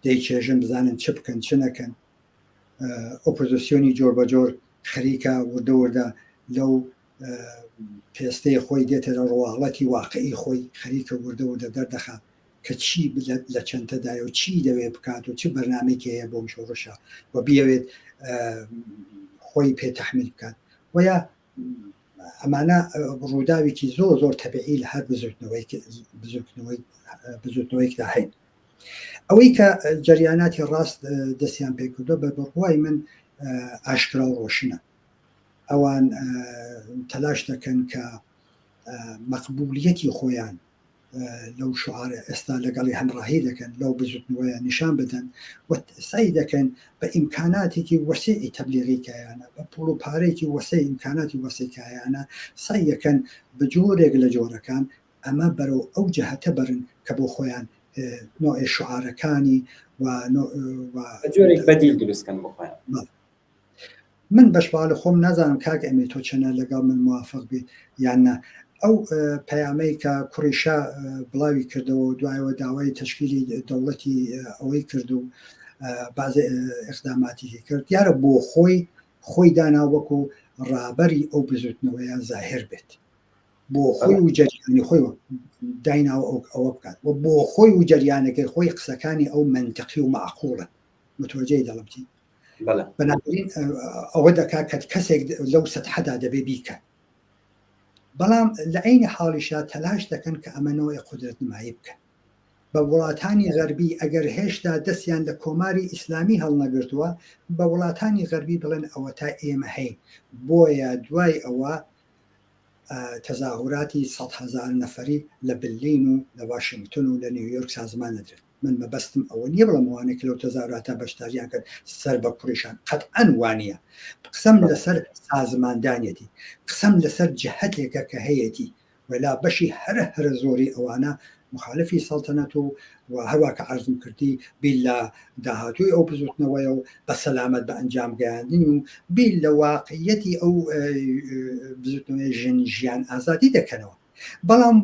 دەیچێژن بزانن چ بکەن چ نەکەن ئۆپۆزیسیۆنی جۆر بە جۆر خەریکە وردە وردە لەو پێستەی خۆی دێتە لە ڕواڵەتی واقعی خۆی خەریکە وردە وردە دەردەخا کە چی لە چەنتەدایە و چی دەوێت بکات و چ بەرنامەیەکی هەیە بۆم شۆڕشە و بیەوێت خۆی پێ تەحمیل بکات ویا ئەمانە ڕووداوێکی زۆر زۆر تەبیعی لە هەر بزوتنەوەی بزوتنەوەی بزوتنەوەیەکدا هەین ئەوەی کە جەریاناتی ڕاست دەستیان پێکردووە بە بڕوای من ئاشکرا و ڕۆشنە ئەوان تەلاش دەکەن کە مەقبولیەتی خۆیان لەو شعارە ئێستا لەگەڵی هەمراهی دەکەن لەو بزوتنەوەیان نیشان بدەن و سعی دەکەن بە ئیمکاناتێکی وەسیعی تەبلیغی کایانە بە پوڵ و پارێکی وەسەی ئیمکاناتی وەسەی کایانە سعی دەکەن بە جۆرێک لە جۆرەکان ئەمە بەرەو ئەو جەهەتە بەرن کە بۆ خۆیان نوعی شعارەکانی و جۆرێک بەدیل دروستکەن بۆ خۆیان. من بەشباڵی خۆم نازانم کاک ئەمیر تۆ چەنە لەگەڵ من موافق بیت یان نا. ئەو پەیامەی کە کوڕی شا بڵاوی کردەوە و دوایەوە داوای تەشکیلی دەوڵەتی ئەوەی کرد و بازێ ئیقداماتی کرد دیارە بۆ خۆی خۆی دانا وەکو ڕابەری ئەو بزوتنەوەیە زاهر بێت بۆ خۆی و جەریانی خۆی دایناوە ئەو ئەوە بکات و بۆ خۆی و جەریانەکەی خۆی قسەکانی ئەو منتقی و معقوڵن متوەجەی دەڵم چی بەنابرین ئەوە دەکات کە کەسێک لەو سەتحەدا دەبێ بیکات بەڵام لە عەینی حاڵیشا تەلاش دەکەن کە ئەمە نەوعی قودرەت نمایی بکەن بە وڵاتانی غەربی ئەگەر هێشتا دەستیان لە کۆماری ئیسلامی هەڵنەگرتووە بە وڵاتانی غەربی بڵێن ئەوەتا ئێمە هەین بۆیە دوای ئەوە تەزاهوراتی 100 هەزار نەفەری لە برلین و لە واشنگتن و لە نیویۆرک سازمان دەدرێت من مەبەستم ئەوە نییە بڵێم ئەوانەی کە لەو تەزاهوراتە بەشداریان کرد سەر بە کوڕیشان قەتعەن وانییە قسەم لەسەر سازماندانیەتی قسەم لەسەر جهتێکە کە هەیەتی وەلا بەشی هەرە هەرە زۆری ئەوانە مخالفی سەڵتەنەت و و هەروا کە عەرزم کردی بیر لە داهاتووی ئەو بزوتنەوەیە و بە سەلامەت بە ئەنجام گەیاندنی و بیر لە واقعیەتی ئەو بزوتنەوەی ژن ژیان ئازادی دەکەنەوە بەڵام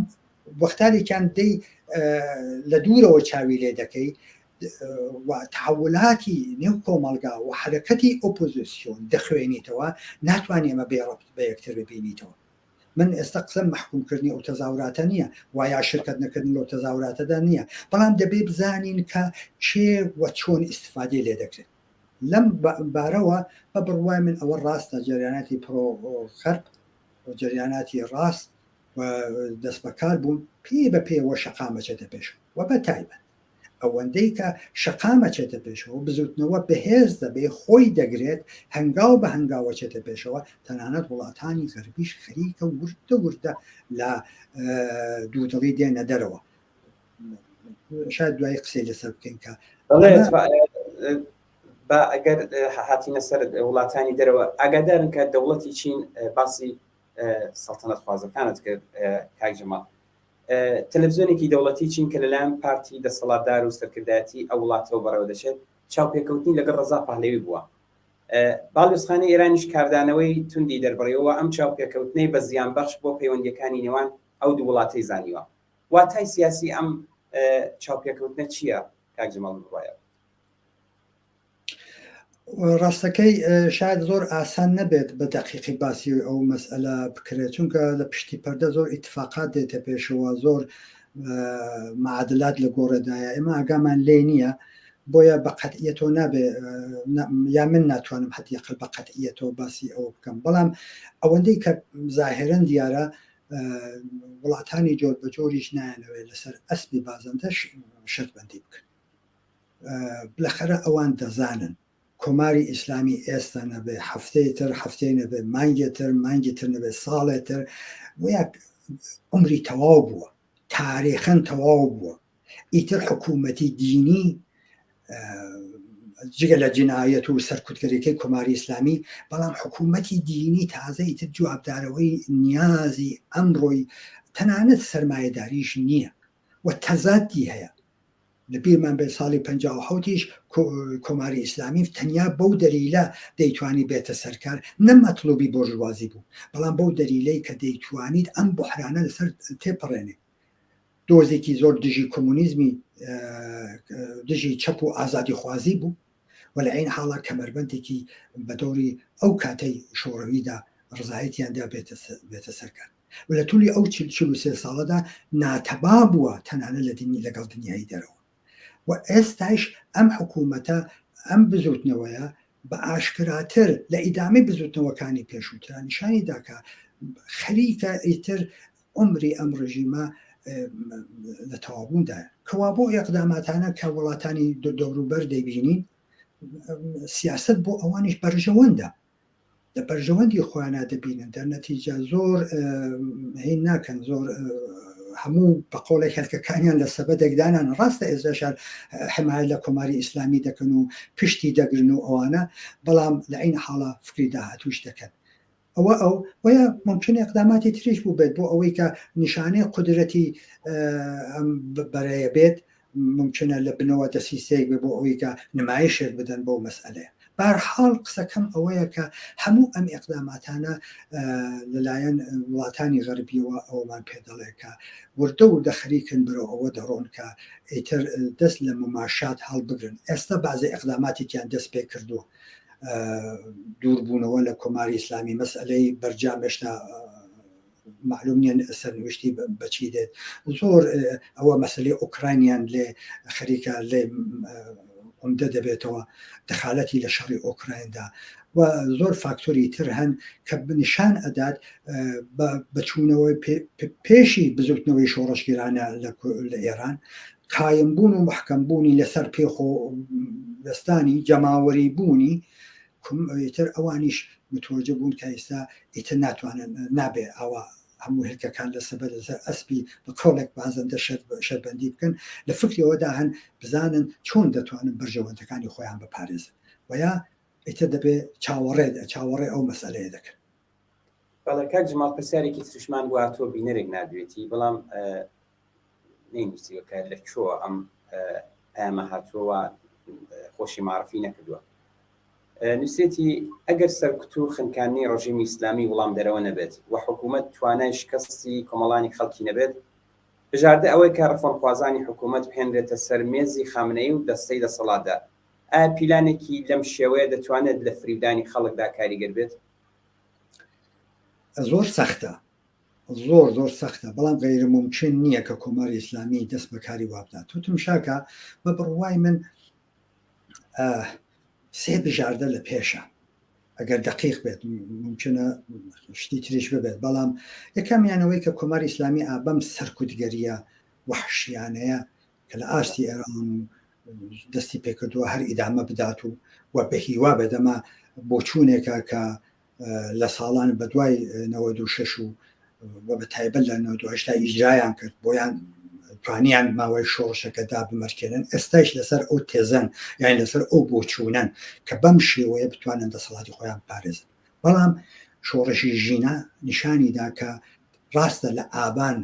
وەختارێکیان دەی لە دوورەوە چاوی لێ دەکەی و تحولاتی نێو کۆمەڵگا و حرەکەتی ئۆپۆزیسیۆن دەخوێنیتەوە ناتوانێ ئەمە بێ ڕەبت بە یەکتر ببینیتەوە من ئێستا قسەم مەحکومکردنی ئەو تەزاوراتە نییە و یا شرکەت نەکردن لەو تەزاوراتەدا نییە بەڵام دەبێ بزانین کە کێ و چۆن ئیسفادەی لێ دەکرێت لەم بارەوە بە بڕوای من ئەوە ڕاستە جەریاناتی پرۆ غەرب و جەریاناتی ڕاست و دەستبەکار بوون پێ بە پێوە شەقام ئەچێتە پێشەوە و بە تایبەت ئەوەندەی کە شەقام ئەچێتە پێشەوە بزوتنەوە بەهێز دەبێ خۆی دەگرێت هەنگاو بە هەنگاو ئەچێتە پێشەوە تەنانەت وڵاتانی غەربیش خەریکە وردە وردە لە دوودڵی دێنە دەرەوە شاید دوایی قسەی لەسەر بکەین کە با ئەگەر هاتینە سەر وڵاتانی دەرەوە ئاگادارن کە دەوڵەتی چین باسی سەڵتەنەت خوازەکانت کرد کاک جەماڵ تەلەڤزیۆنێکی دەوڵەتی چین کە لەلایەن پارتی دەسەڵاتدار و سەرکردایەتی ئەو وڵاتەوە بەڕێوە دەچێت چاوپێکەوتنی لەگەڵ ڕەزا پەهلەوی بووە باڵیۆزخانەی ئێرانیش کاردانەوەی توندی دەربڕیەوە ئەم چاوپێکەوتنەی بە زیانبەخش بۆ پەیوەندیەکانی نێوان ئەو دوو وڵاتەی زانیوە واتای سیاسی ئەم چاوپێکەوتنە چییە کاک جەماڵ بڕایەوە ڕاستەکەی شاید زۆر ئاسان نەبێت بە دەقیقی باسی ئەو مەسئلە بکرێت چونکە لە پشتی پەردە زۆر ئیتفاقات دێتە پێشەوە زۆر معادلات لە گۆڕێدایە ئێمە ئاگامان لێ نییە بۆیە بە قەتعیەتەوە نابێ یا من ناتوانم حەتیقل بە قەتعیەتەوە باسی ئەوە بکەم بەڵام ئەوەندەی کە زاهێرەن دیارە وڵاتانی جۆر بە جۆریش نایەنەوێت لەسەر ئەسپی بازەندەش شەرتبەندی بکەن بلەخەرە ئەوان دەزانن کۆماری ئیسلامی ئێستا نەبێ هەفتەی تر هەفتەی نەبێ مانگێ تر مانگی تر نەبێ ساڵێ تر ویا عمری تەواو بووە تاریخەن تەواو بووە ئیتر حکوومەتی دینی جگە لە جنایەت و سەرکوتگەریەکەی کۆماری ئیسلامی بەڵام حکوومەتی دینی تازە ئیتر جوابدارەوەی نیازی ئەمڕۆی تەنانەت سەرمایەداریش نییە و تەزادی هەیە لە بیرمان بێت ساڵی 57 یش کۆماری ئیسلامی تەنیا بەو دەلیلە دەیتوانی بێتە سەرکار نە مەتڵوبی بۆرژوازی بوو بەڵام بەو دەلیلەی کە دەیتوانیت ئەم بحرانە لەسەر تێپەڕێنێ دۆزێکی زۆر دژی کۆمۆنیزمی دژی چەپ و ئازادیخوازی بوو و لە عین حاڵا کەمەربەندێکی بە دەوری ئەو کاتەی شۆڕەویدا ڕزایەتیاندا بێتە سەرکار و لە تولی ئەو 43 ساڵەدا ناتەبا بووە تەنانەت لە دنی لەگەڵ دنیای دەرەوە و ئێستایش ئەم حکوومەتە ئەم بزوتنەوەیە بە ئاشکراتر لە ئیدامەی بزوتنەوەکانی پێشووترا نیشانی دا کە خەریکە ئیتر عومری ئەم ڕژیمە لە تەواوبووندایە. کەوابوو ئەو ئیقداماتانە کە وڵاتانی دەوروبەر دەیبینین سیاسەت بۆ ئەوانیش بەرژەوەندە. لە بەرژەوەندی خۆیانا دەبینن دەرنەتیجە زۆر هین ناکەن زۆر هەموو بە قۆڵێک هێلکەکانیان لە سەبەدێک دانان ڕاستە ئێستاش هەر حمایە لە کۆماری ئیسلامی دەکەن و پشتی دەگرن و ئەوانە بەڵام لە عین حاڵا فکری داهاتووش دەکەن ئەوە ئەو وەیە ممکنە اقداماتی تریش بوو بێت بۆ ئەوەی کە نیشانەی قودرەتی ئەم بەرەیە بێت ممکنە لە بنەوە دەسیسەیەک بێ بۆ ئەوەی کە نمایشێک بدەن بۆ مەسئلەیە. بارحاڵ قسەکەم ئەوەیە کە هەموو ئەم ئیقداماتانە لەلایەن وڵاتانی غەربیەوە ئەوەمان پێ دەڵێ کە وردە وردە خەریکن بەرەو ئەوە دەڕۆن کە ئیتر دەست لە مماشات هەڵبگرن. ئێستا بەعزێ ئیقداماتێکیان دەست پێ کردووە، دووربوونەوە لە کۆماری ئیسلامی، مەسئەلەی بەرجام هێشتا معلوم نییە سەرنوشتی بەچی دێت زۆر ئەوە مەسلی ئۆکراینیان لێ خەریکە لێ عمدە دەبێتەوە دەخالەتی لە شەڕی ئۆکرایندا و زۆر فاکتۆری تر هەن کە نیشان ئەدات بەچوونەوەی پێشی بزوتنەوەی شۆڕشگیرانە لە ئێران قایمبوون و محکەمبوونی لەسەر پێخۆ دەستانی جەماوەری بوونی ئیتر ئەوانیش متوەجە بوون کە ئێستا ئیتر ناتوانن نابێ ئاوا هەموو هێلکەکان لە سەبەر لەسەر ئەسپی بە کۆڵێک بازەندە شەربەندی بکەن لە فکری ئەوەدا هەن بزانن چۆن دەتوانن بەرژەوەندەکانی خۆیان بپارێزن و یا ئیتر دەبێ چاوەڕێ چاوەڕێ ئەو مەسئلەیە دەکەن. بەڵێ کاک جەماڵ پرسیارێکی تریشمان بوو هاتووە بینەرێک ناردوێتی بەڵام نەینووسیوە کە لە کوێوە ئەم پەیامە هاتووە و خۆشی معرفی نەکردووە. نووسێتی ئەگەر سەرکوت و خنکاندنی ڕژیمی ئیسلامی وڵامدەرەوە نەبێت و حکوومەت توانای شکستی کۆمەڵانی خەڵکی نەبێت، بژاردە ئەوەی کە ڕفۆرمخوازانی حکوومەت بهێنرێتە سەر مێزی خامنەیی و دەستەی دەسەڵاتدار. ئایا پیلانێکی لەم شێوەیە دەتوانێت لە فریودانی خەڵکدا کاریگەر بێت؟ زۆر سەختە زۆر زۆر سەختە بەڵام غەیرە مومکین نییە کە کۆماری ئیسلامی دەست بە کاری وا بدات وتم شاکە بە بڕوای من سێ بژاردە لە پێشە ئەگەر دقیق بێت ممکنە شتی تریش ببێت بەڵام یەکەمیانەوەی کە کۆماری ئیسلامی ئابەم سەرکوتگەریە وەحشیانەیە کە لە ئاستی ئێران و دەستی پێکردووە هەر ئیدامە بدات و و بە هیوا بێت ئەمە بۆچوونێکە کە لە ساڵان بە دوای 96 و و بە تایبەت لە 98 تا ئیجرایان کرد بۆیان توانیان ماوەی شۆڕشەکە دابمەرکێنن ئێستایش لەسەر ئەو تێزەن یان لەسەر ئەو بۆچوونەن کە بەم شێوەیە بتوانن دەسەڵاتی خۆیان پارێزن بەڵام شۆڕشی ژینا نیشانی دا کە ڕاستە لە ئابان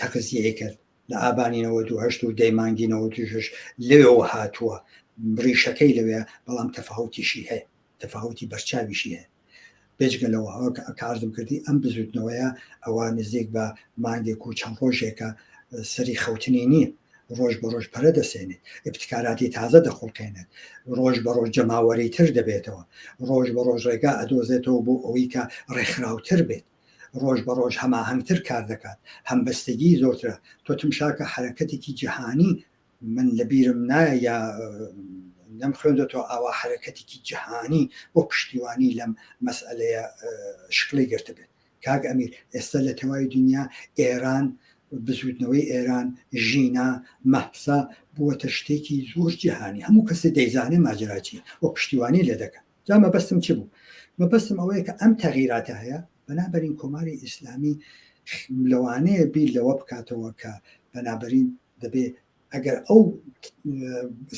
تەغزیەی کرد لە ئابانی 98 و دەی مانگی 96 لەوێوە هاتووە ڕیشەکەی لەوێ بەڵام تەفاوتیشی هەیە تەفاوتی بەرچاویشی هەیە بێجگە لەوە کە عەرزم کردی ئەم بزوتنەوەیە ئەوە نزیک بە مانگێک و چەند ڕۆژێکە سەری خەوتنی نییە ڕۆژ بە ڕۆژ پەرە دەسێنێت ئبتکاراتی تازە دەخوڵقێنێت ڕۆژ بە ڕۆژ جەماوەری تر دەبێتەوە ڕۆژ بە ڕۆژ ڕێگا ئەدۆزێتەوە بۆ ئەوەی کە ڕێکخراوتر بێت ڕۆژ بە ڕۆژ هەماهەنگتر کار دەکات هەمبەستگی زۆرترە تۆ تمشاکە حەرەکەتێکی جیهانی من لە بیرم نایە یا نەم خوێندۆتەوە ئاوا حەرەکەتێکی جیهانی بۆ پشتیوانی لەم مەسئەلەیە شکڵی گرتبێت. کاک ئەمیر ئێستا لە تەواوی دنیا ئێران بزووتنەوەی ئێران ژینا مەهسا بووەتە شتێکی زۆر جیهانی هەموو کەسێ دەیزانێ ماجرا چییە و پشتیوانی لێ دەکەن. جا مەبەستم چ بوو؟ مەبەستم ئەوەیە کە ئەم تەغیراتە هەیە بەنابەرین کۆماری ئیسلامی لەوانەیە بیر لەوە بکاتەوە کە بەنابەرین دەبێ ئەگەر ئەو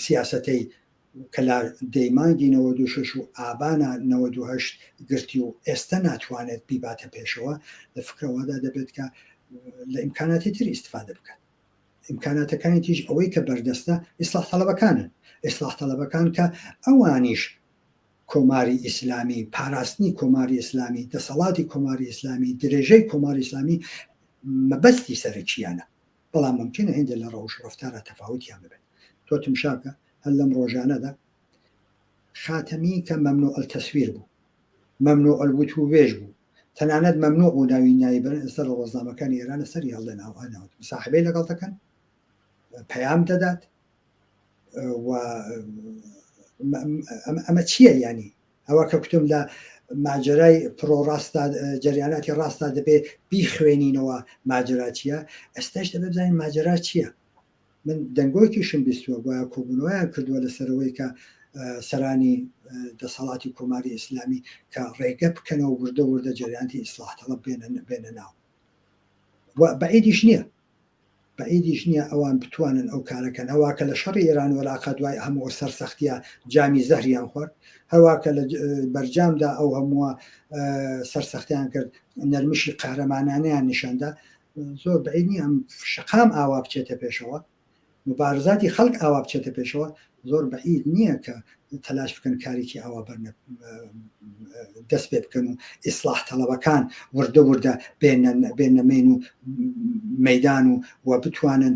سیاسەتەی کە لە دەی مانگی 96 و ئابانا 98 گرتی و ئێستا ناتوانێت بیباتە پێشەوە لە فکرەوەدا دەبێت کە لە ئیمکاناتی تر ئیستفادە بکات ئیمکاناتەکانی تیش ئەوەی کە بەردەستە ئیسلاح تەڵەبەکانن ئیسلاح تەڵەبەکان کە ئەوانیش کۆماری ئیسلامی پاراستنی کۆماری ئیسلامی دەسەڵاتی کۆماری ئیسلامی درێژەی کۆماری ئیسلامی مەبەستی سەرەکییانە بەڵام ممکنە هێندێک لە ڕەوش و ڕەفتارا تەفاوتیان ببێت. تۆ تمشاکە هەر لەم ڕۆژانەدا خاتەمی کە ممنوع التصویر بوو، ممنوع الوتووێژ بوو، تەنانەت ممنوع بوو ناوی ناوی بەرن، ئێستا لە ڕۆژنامەکانی ئێرانە سەری هەڵدێن ئاوها ناوت مساحبەی لەگەڵ دەکەن، پەیام دەدات و ئەمە چییە یانی ئەوە کە کوتم لە ماجەرای پرۆ ڕاستدا جەریاناتی ڕاستدا دەبێ بیخوێنینەوە ماجەرا چییە ئێستاش دەبێ بزانین ماجەرا چییە من دەنگۆیکیشم بیستووە گوایە کۆبوونەوەیان کردووە لەسەرەوەی کە سەرانی دەسەڵاتی کۆماری ئیسلامی کە ڕێگە بکەنەوە وردە وردە جەریانتی ئیسلاح تەڵەب بێنە بێنە ناو و بەعیدیش نییە بەعیدیش نییە ئەوان بتوانن ئەو کارە کەن، هەوا کە لە شەڕی ئێران و عێراقا دوای هەموو ئەو سەرسەختییە جامی زەهریان خوارد، هەروا کە لە بەرجامدا ئەو هەمووە سەرسەختیان کرد، نەرمشی قەهرەمانانەیان نیشان دا، زۆر بەعید نییە ئەم شەقام ئاوا بچێتە پێشەوە. موبارزاتی خەڵک ئاوا بچێتە پێشەوە زۆر بەعید نییە کە تەلاش بکەن کارێکی ئاوا بەرنە دەست پێ بکەن و ئیسلاح تەڵەبەکان وردە وردە بێنە مین و مەدان و و بتوانن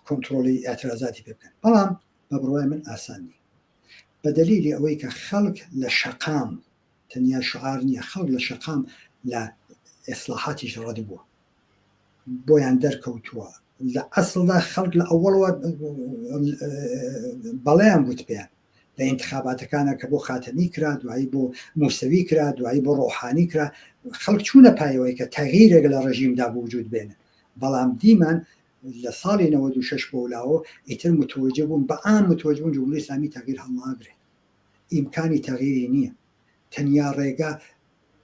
کۆنتترۆلی ئاعترازاتی پێ بکەن بەڵام بە بڕوای من ئاسان نیە بە دەلیلی ئەوەی کە خەڵک لە شەقام تەنیا شعار نییە خەڵک لە شەقام لە ئیسلاحاتیش ڕەت بووە بۆیان دەرکەوتووە لە ئەسڵدا خەڵک لە ئەوەڵەوە بەڵێیان گوت پێیان لە ئینتخاباتەکانە کە بۆ خاتەمی کرا دوایی بۆ موسەوی کرا دوایی بۆ ڕۆحانی کرا خەڵک چوونە پایەوەی کە تەغیرێک لە ڕژیمدا بوجود بێنن بەڵام دیمان لە ساڵی 96 بۆ لاوە ئیتر متوجه بوون بە عام متوجه بوون جمهوری ئیسلامی تەغییر هەڵناگرێت ئیمکانی تەغیری نییە تەنیا ڕێگا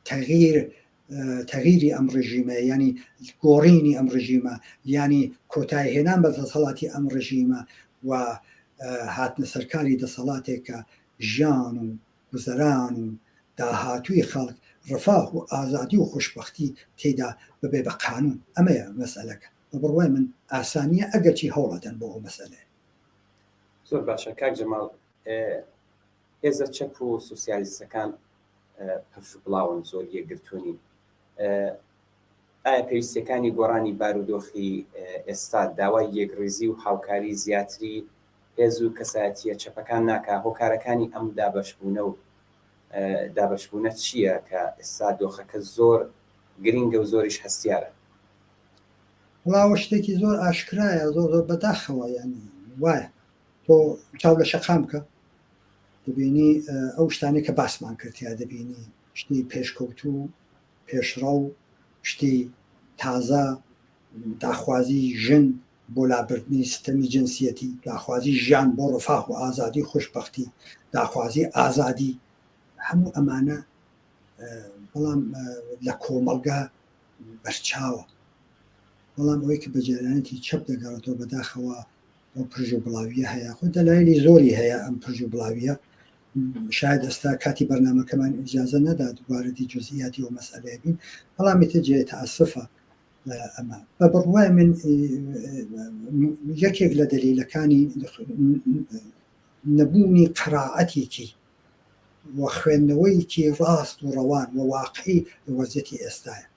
تەغییر تەغیری ئەم ڕژیمە یانی گۆڕینی ئەم ڕژیمە یانی کۆتای هێنان بە دەسەڵاتی ئەم ڕژیمە و هاتنە سەرکاری دەسەڵاتێک کە ژیان و گوزەران و داهاتووی خەڵک ڕفاه و ئازادی و خۆشببختی تێدا ببێ بە قانون ئەمەیە مەسئلەکە بە بڕوای من ئاسانیە ئەگەرچی هەوڵەدەن بۆ ئەو مەسئلەیە. زۆر باشە کاک جەماڵ هێزە چەپ و سوسیالیستەکان پەرش و بڵاون زۆر یەکگرتوو نین. ئایا پێویستیەکانی گۆڕانی بارودۆخی ئێستا داوای یەکڕیزی و هاوکاری زیاتری هێز و کەسایەتییە چەپەکان ناکا؟ هۆکارەکانی ئەم دابەشبوونە و دابەشبوونە چییە کە ئێستا دۆخەکە زۆر گرینگە و زۆریش هەستیارە؟ وەڵا ئەوە شتێکی زۆر ئاشکرایە زۆر زۆر بەداخەوە یانی وایە تۆ چاو لە شەقام بکە دەبینی ئەو شتانەی کە باسمان کرد تیا دەبینی شتی پێشکەوتوو پێشڕەو شتی تازە داخوازی ژن بۆ لابردنی ستەمی جنسیەتی داخوازی ژیان بۆ ڕفاه و ئازادی خوشببختی داخوازی ئازادی هەموو ئەمانە بەڵام لە کۆمەڵگا بەرچاوە بەڵام ئەوەی کە بە جەرانەتی چەپ دەگەڕێتەوە بەداخەوە ئەو پرژ و بڵاویە هەیە خۆ دەلایلی زۆری هەیە ئەم پرژ و بڵاویە شاید ئێستا کاتی بەرنمەکەمان ئیجازە نەدات واردی جزئیاتی و مەسئلەیە بین بەڵام ئیتر جێ تەئەسفە ئەمە بە بڕوای من یەکێک لە دەلیلەکانی نەبوونی قەرائەتێکی و خوێندنەوەیەکی ڕاست و ڕەوان و واقعی لە وەزیەتی ئێستایە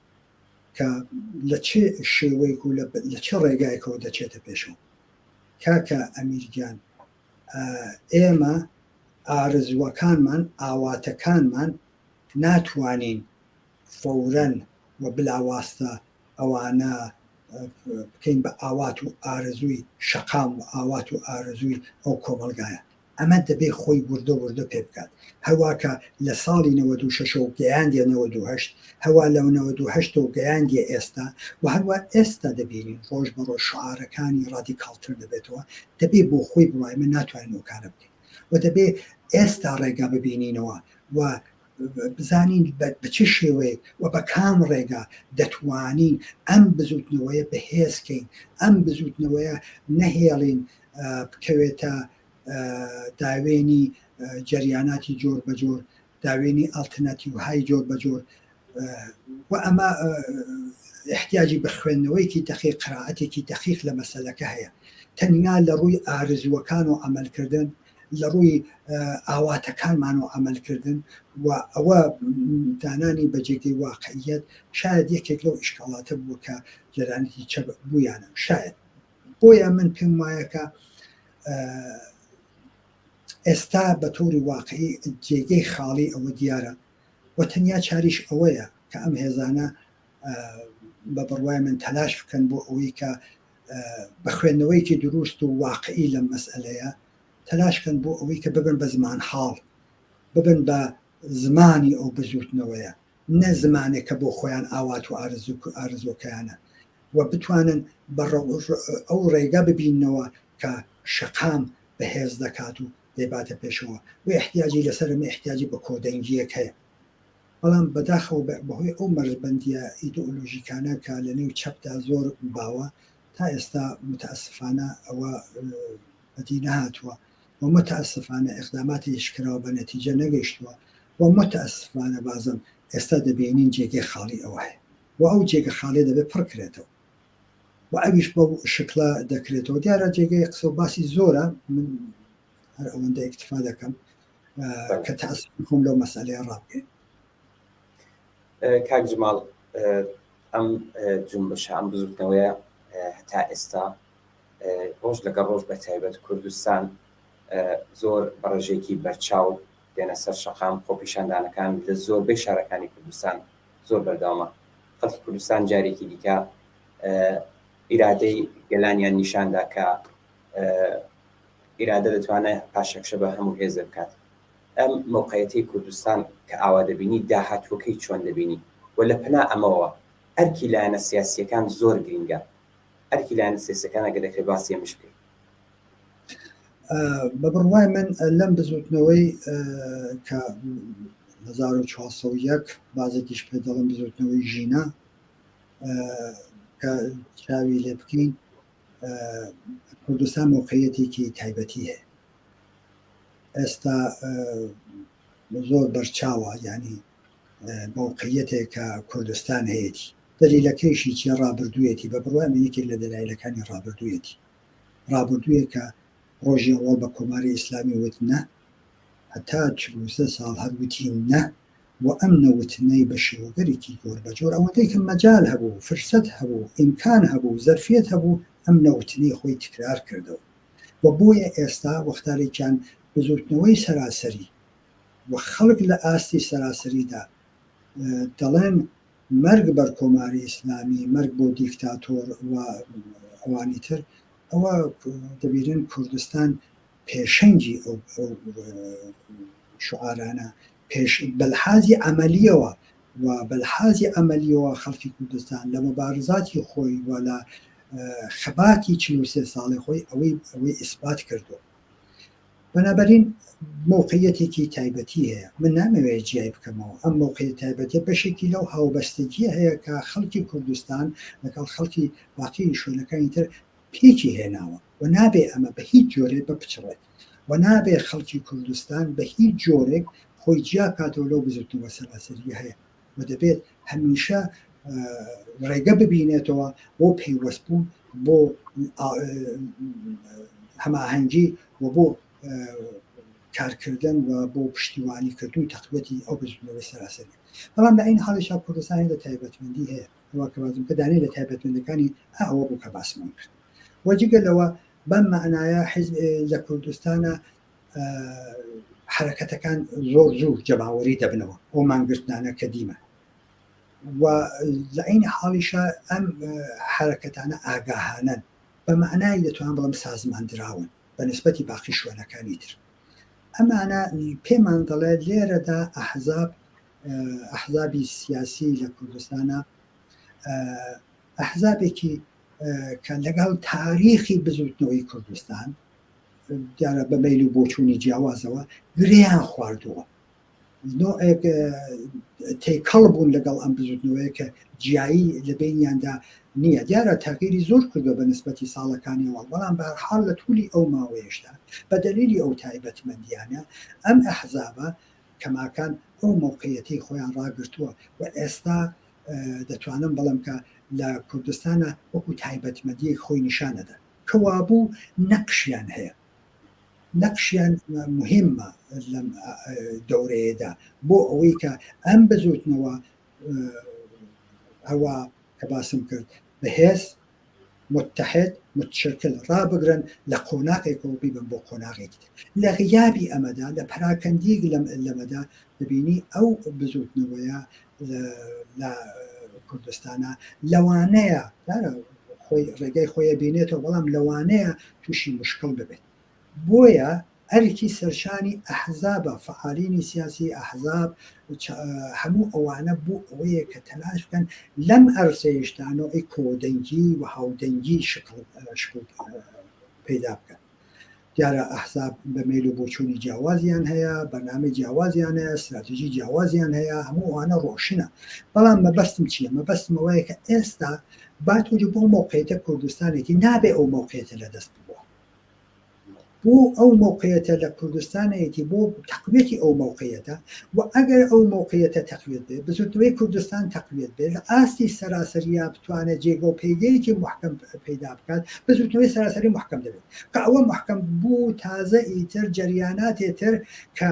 کە لە چ شێوەیەک و لە چ ڕێگایەکەوە دەچێتە پێشەوە. کاکە ئەمیر گیان ئێمە ئارەزووەکانمان، ئاواتەکانمان ناتوانین فەورەن و بلاواستە ئەوانە بکەین بە ئاوات و ئارەزووی شەقام و ئاوات و ئارەزووی ئەو کۆمەڵگایە. ئەمە دەبێ خۆی وردە وردە پێ بگات. هەروا کە لە ساڵی 96 ەوە گەیاندیە 98، هەروا لە 98 ەوە گەیاندیە ئێستا و هەروا ئێستا دەبینین ڕۆژ بە ڕۆژ شعارەکانی ڕادیکاڵتر دەبێتەوە، دەبێ بۆ خۆی بڕوا ئێمە ناتوانین ئەو کارە بکەین و دەبێ ئێستا ڕێگا ببینینەوە و بزانین بە چ شێوەیەک و بە کام ڕێگا دەتوانین ئەم بزووتنەوەیە بەهێز کەین، ئەم بزووتنەوەیە نەهێڵین بکەوێتە داوێنی جەریاناتی جۆر بە جۆر، داوێنی ئەڵتەرناتیڤهای جۆر بە جۆر و ئەمە احتیاجی بە خوێندنەوەیەکی دەقیق، قرائەتێکی دەقیق لە مەسەلەکە هەیە. تەنیا لە ڕووی ئارزووەکان و عەمەلکردن، لە ڕووی ئاواتەکانمان و عەمەلکردن و ئەوە دانانی بە جێگەی واقعیەت شاید یەکێک لەو ئیشکاڵاتە بووە کە جەرانەتی چەپ بوویانە شاید. بۆیە من پێم وایە کە ئێستا بە تۆری واقعی جێگەی خاڵی ئەوە دیارە و تەنیا چاریش ئەوەیە کە ئەم هێزانە بە بڕوای من تەلاش بکەن بۆ ئەوەی کە بە خوێندنەوەیەکی دروست و واقعی لەم مەسئلەیە تەلاشکەن بۆ ئەوەی کە ببن بە زمان حاڵ ببن بە زمانی ئەو بزوتنەوەیە نە زمانێک کە بۆ خۆیان ئاوات و ئارزوەکەیانە و بتوانن بە ئەو ڕێگا ببیننەوە کە شەقام بەهێز دەکات و دەیباتە پێشەوە و ئیحتیاجی لەسەر ئەمە ئیحتیاجی بە کۆدەنگییەک هەیە بەڵام بەداخەوە بەهۆی ئەو مەرزبەندییە ئیدۆلۆژیکانە کە لە نێو چەپدا زۆر باوە تا ئێستا متاسفانە ئەوە بەدی نەهاتووە و متاسفانە ئیقداماتیش کراوە بە نەتیجە نەگەیشتووە و متاسفانە بازم ئێستا دەبینین جێگەی خاڵی ئەوە هەیە. و ئەو جێگە خاڵیە دەبێت پڕ کرێتەوە. و ئەویش بەو شکڵە دەکرێتەوە. دیارە جێگەی قسە و باسی زۆرە، من هەر ئەوەندە ئیکتفا دەکەم کە تەئەسوفی خۆم لەو مەسئەلەیە ڕابگەیەنم. کاک جماڵ ئەم جونبشە ئەم بزوتنەوەیە هەتا ئێستا ڕۆژ لەگەڵ ڕۆژ بە تایبەت کوردستان زۆر بە ڕێژەیەکی بەرچاو دێنە سەر شەقام خۆپیشاندانەکان لە زۆربەی شارەکانی کوردستان زۆر بەردەوامە خەڵکی کوردستان جارێکی دیکە ئیرادەی گەلانیان نیشاندا کە ئیرادە دەتوانێت پاشەکشە بە هەموو هێزە بکات ئەم مەوقعیەتەی کوردستان کە ئاوا دەبینی داهاتووەکەی چۆن دەبینی و لە پەنا ئەمەوە ئەرکی لایەنە سیاسییەکان زۆر گرینگە ئەرکی لایەنە سیاسیەکان ئەگەر دەکرێت باسی ئەمەش بکەی. بە بڕوای من لەم بزوتنەوەی کە 1401 بازێکیش پێ دەڵم بزوتنەوەی ژینا کە چاوی لێ بکەین کوردستان موقعیەتێکی تایبەتی هەیە ئێستا زۆر بەرچاوە یعنی مەوقعیەتێک کە کوردستان هەیەتی دەلیلەکەیشی چیە ڕابردوویەتی بە بڕوای من یەکێک لە دەلایلەکانی ڕابردوویەتی ڕابردوویەک کە ڕۆژی ئەوەڵ بە کۆماری ئیسلامی وت نە هەتا 43 ساڵ هەر وتی نە و ئەم نەوتنەی بە شێوەگەرێکی جۆر بە جۆر ئەوەندەی کە مەجال هەبوو فرسەت هەبوو ئیمکان هەبوو زەرفیەت هەبوو ئەم نەوتنەی خۆی تکرار کردەوە و بۆیە ئێستا وەختارێکیان بزوتنەوەی سەراسەری و خەڵک لە ئاستی سەراسەریدا دەڵێن مەرگ بەر کۆماری ئیسلامی، مەرگ بۆ دیکتاتۆر و ئەوانی تر، ئەوە دەبینن کوردستان پێشەنگی ئەو شوعارانە پێش بەلحازی عەمەلیەوە و بەلحازی عەمەلیەوە خەڵکی کوردستان لە مبارزاتی خۆی و لە خەباتی 43 ساڵی خۆی ئەوەی ئەوەی ئیسبات کردووە. بەنابەرین مەوقعیەتێکی تایبەتی هەیە، من نامەوێت جیای بکەمەوە، ئەم مەوقعیەت تایبەتیە بەشێکی لەو هاوبەستەگیە هەیە کە خەڵکی کوردستان لەگەڵ خەڵکی باقی شوێنەکانی تر پێکی هێناوە و نابێ ئەمە بە هیچ جۆرێک بپچڕێت و نابێ خەڵکی کوردستان بە هیچ جۆرێک خۆی جیا بکاتەوە لەو بزوتنەوە سەراسەریە هەیە و دەبێت هەمیشە ڕێگە ببینێتەوە بۆ پەیوەستبوون بۆ هەماهەنگی و بۆ کارکردن و بۆ پشتیوانیکردن و تەقویەتی ئەو بزوتنەوەی سەراسەری بەڵام لە عین حاڵیشا کوردستان لە تایبەتمەندی هەیە ئەوە کە باسم کە دانەی لە تایبەتمەندەکانی ئەوە بوو کە باسمان کرد و جگە لەوە بەم مەعنایە حیزب لە کوردستانە حەرەکەتەکان زۆر زوو جەماوەری دەبنەوە ئەو مانگرتنانە کە دیمە و لە عین حاڵیشا ئەم حەرەکەتانە ئاگاهانەن بە مەعنای دەتوان بڵێم سازماندراون بە نسبەتی باقی شوێنەکانی تر ئەمانە پێمان دەڵێت لێرەدا ئەحزاب ئەحزابی سیاسی لە کوردستانە ئەحزابێکی کە لەگەڵ تاریخی بزوتنەوەی کوردستان دیارە بە مەیل و بۆچوونی جیاوازەوە گرێیان خواردووە نوعێک تێکەڵ بوون لەگەڵ ئەم بزوتنەوەیە کە جیایی لە بینیاندا نییە دیارە تاغیری زۆر کردووە بە نسبەتی ساڵەکانی وەڵ بەڵام بەهەرحاڵ لە تولی ئەو ماوەیەشدا بە دەلیلی ئەو تایبەتمەندیانە ئەم ئەحزابە کەماکان ئەو مەوقعیەتەی خۆیان ڕاگرتووە و ئێستا دەتوانم بڵێم کە لە کوردستانە وەکو تایبەتمەندیەک خۆی نیشان دەدەن کەوابوو نەقشیان هەیە نەقشیان مهمە لەم دەورەیەدا بۆ ئەوەی کە ئەم بزوتنەوە ئەوە کە باسم کرد بەهێز متحد متشکل ڕابگرن لە قۆناغێکەوە بیبن بۆ قۆناغێکی تر لە غیابی ئەمەدا لە پەراکەندیەک لەمەدا دەبینی ئەو بزوتنەوەیە لە کوردستانە لەوانەیە خۆی ڕێگەی خۆی بینێتەوە بەڵام لەوانەیە تووشی مشکل ببێت بۆیە ئەرکی سەرشانی ئەحزابە فعالینی سیاسی ئەحزاب هەموو ئەوانە بۆ ئەوەیە کە تەلاش بکەن لەم ئەرسەیشدا نوعی کۆدەنگی و هاودەنگی شکڵ شکڵ پەیدا بکەن دیارە ئەحزاب بە مەیل و بۆچوونی جیاوازیان هەیە، بەرنامەی جیاوازیان هەیە، ستراتیژی جیاوازیان هەیە، هەموو ئەوانە ڕۆشنە. بەڵام مەبەستم چییە؟ مەبەستم ئەوەیە کە ئێستا با تۆ بۆ مەوقعیەتە کوردستانێتی نابێ ئەو مەوقعیەتە لەدەست ببووە. بۆ ئەو مەوقعیەتە لە کوردستانەیەتی بۆ تەقویەتی ئەو مەوقعیەتە و ئەگەر ئەو مەوقعیەتە تەقویەت بێ بزوتنەوەی کوردستان تەقویەت بێ لە ئاستی سەراسەریا بتوانێت جێگە و پێگەیەکی محکەم پەیدا بکات بزوتنەوەی سەراسەری محکەم دەبێت کە ئەوە محکەم بوو تازە ئیتر جەریاناتێ تر کە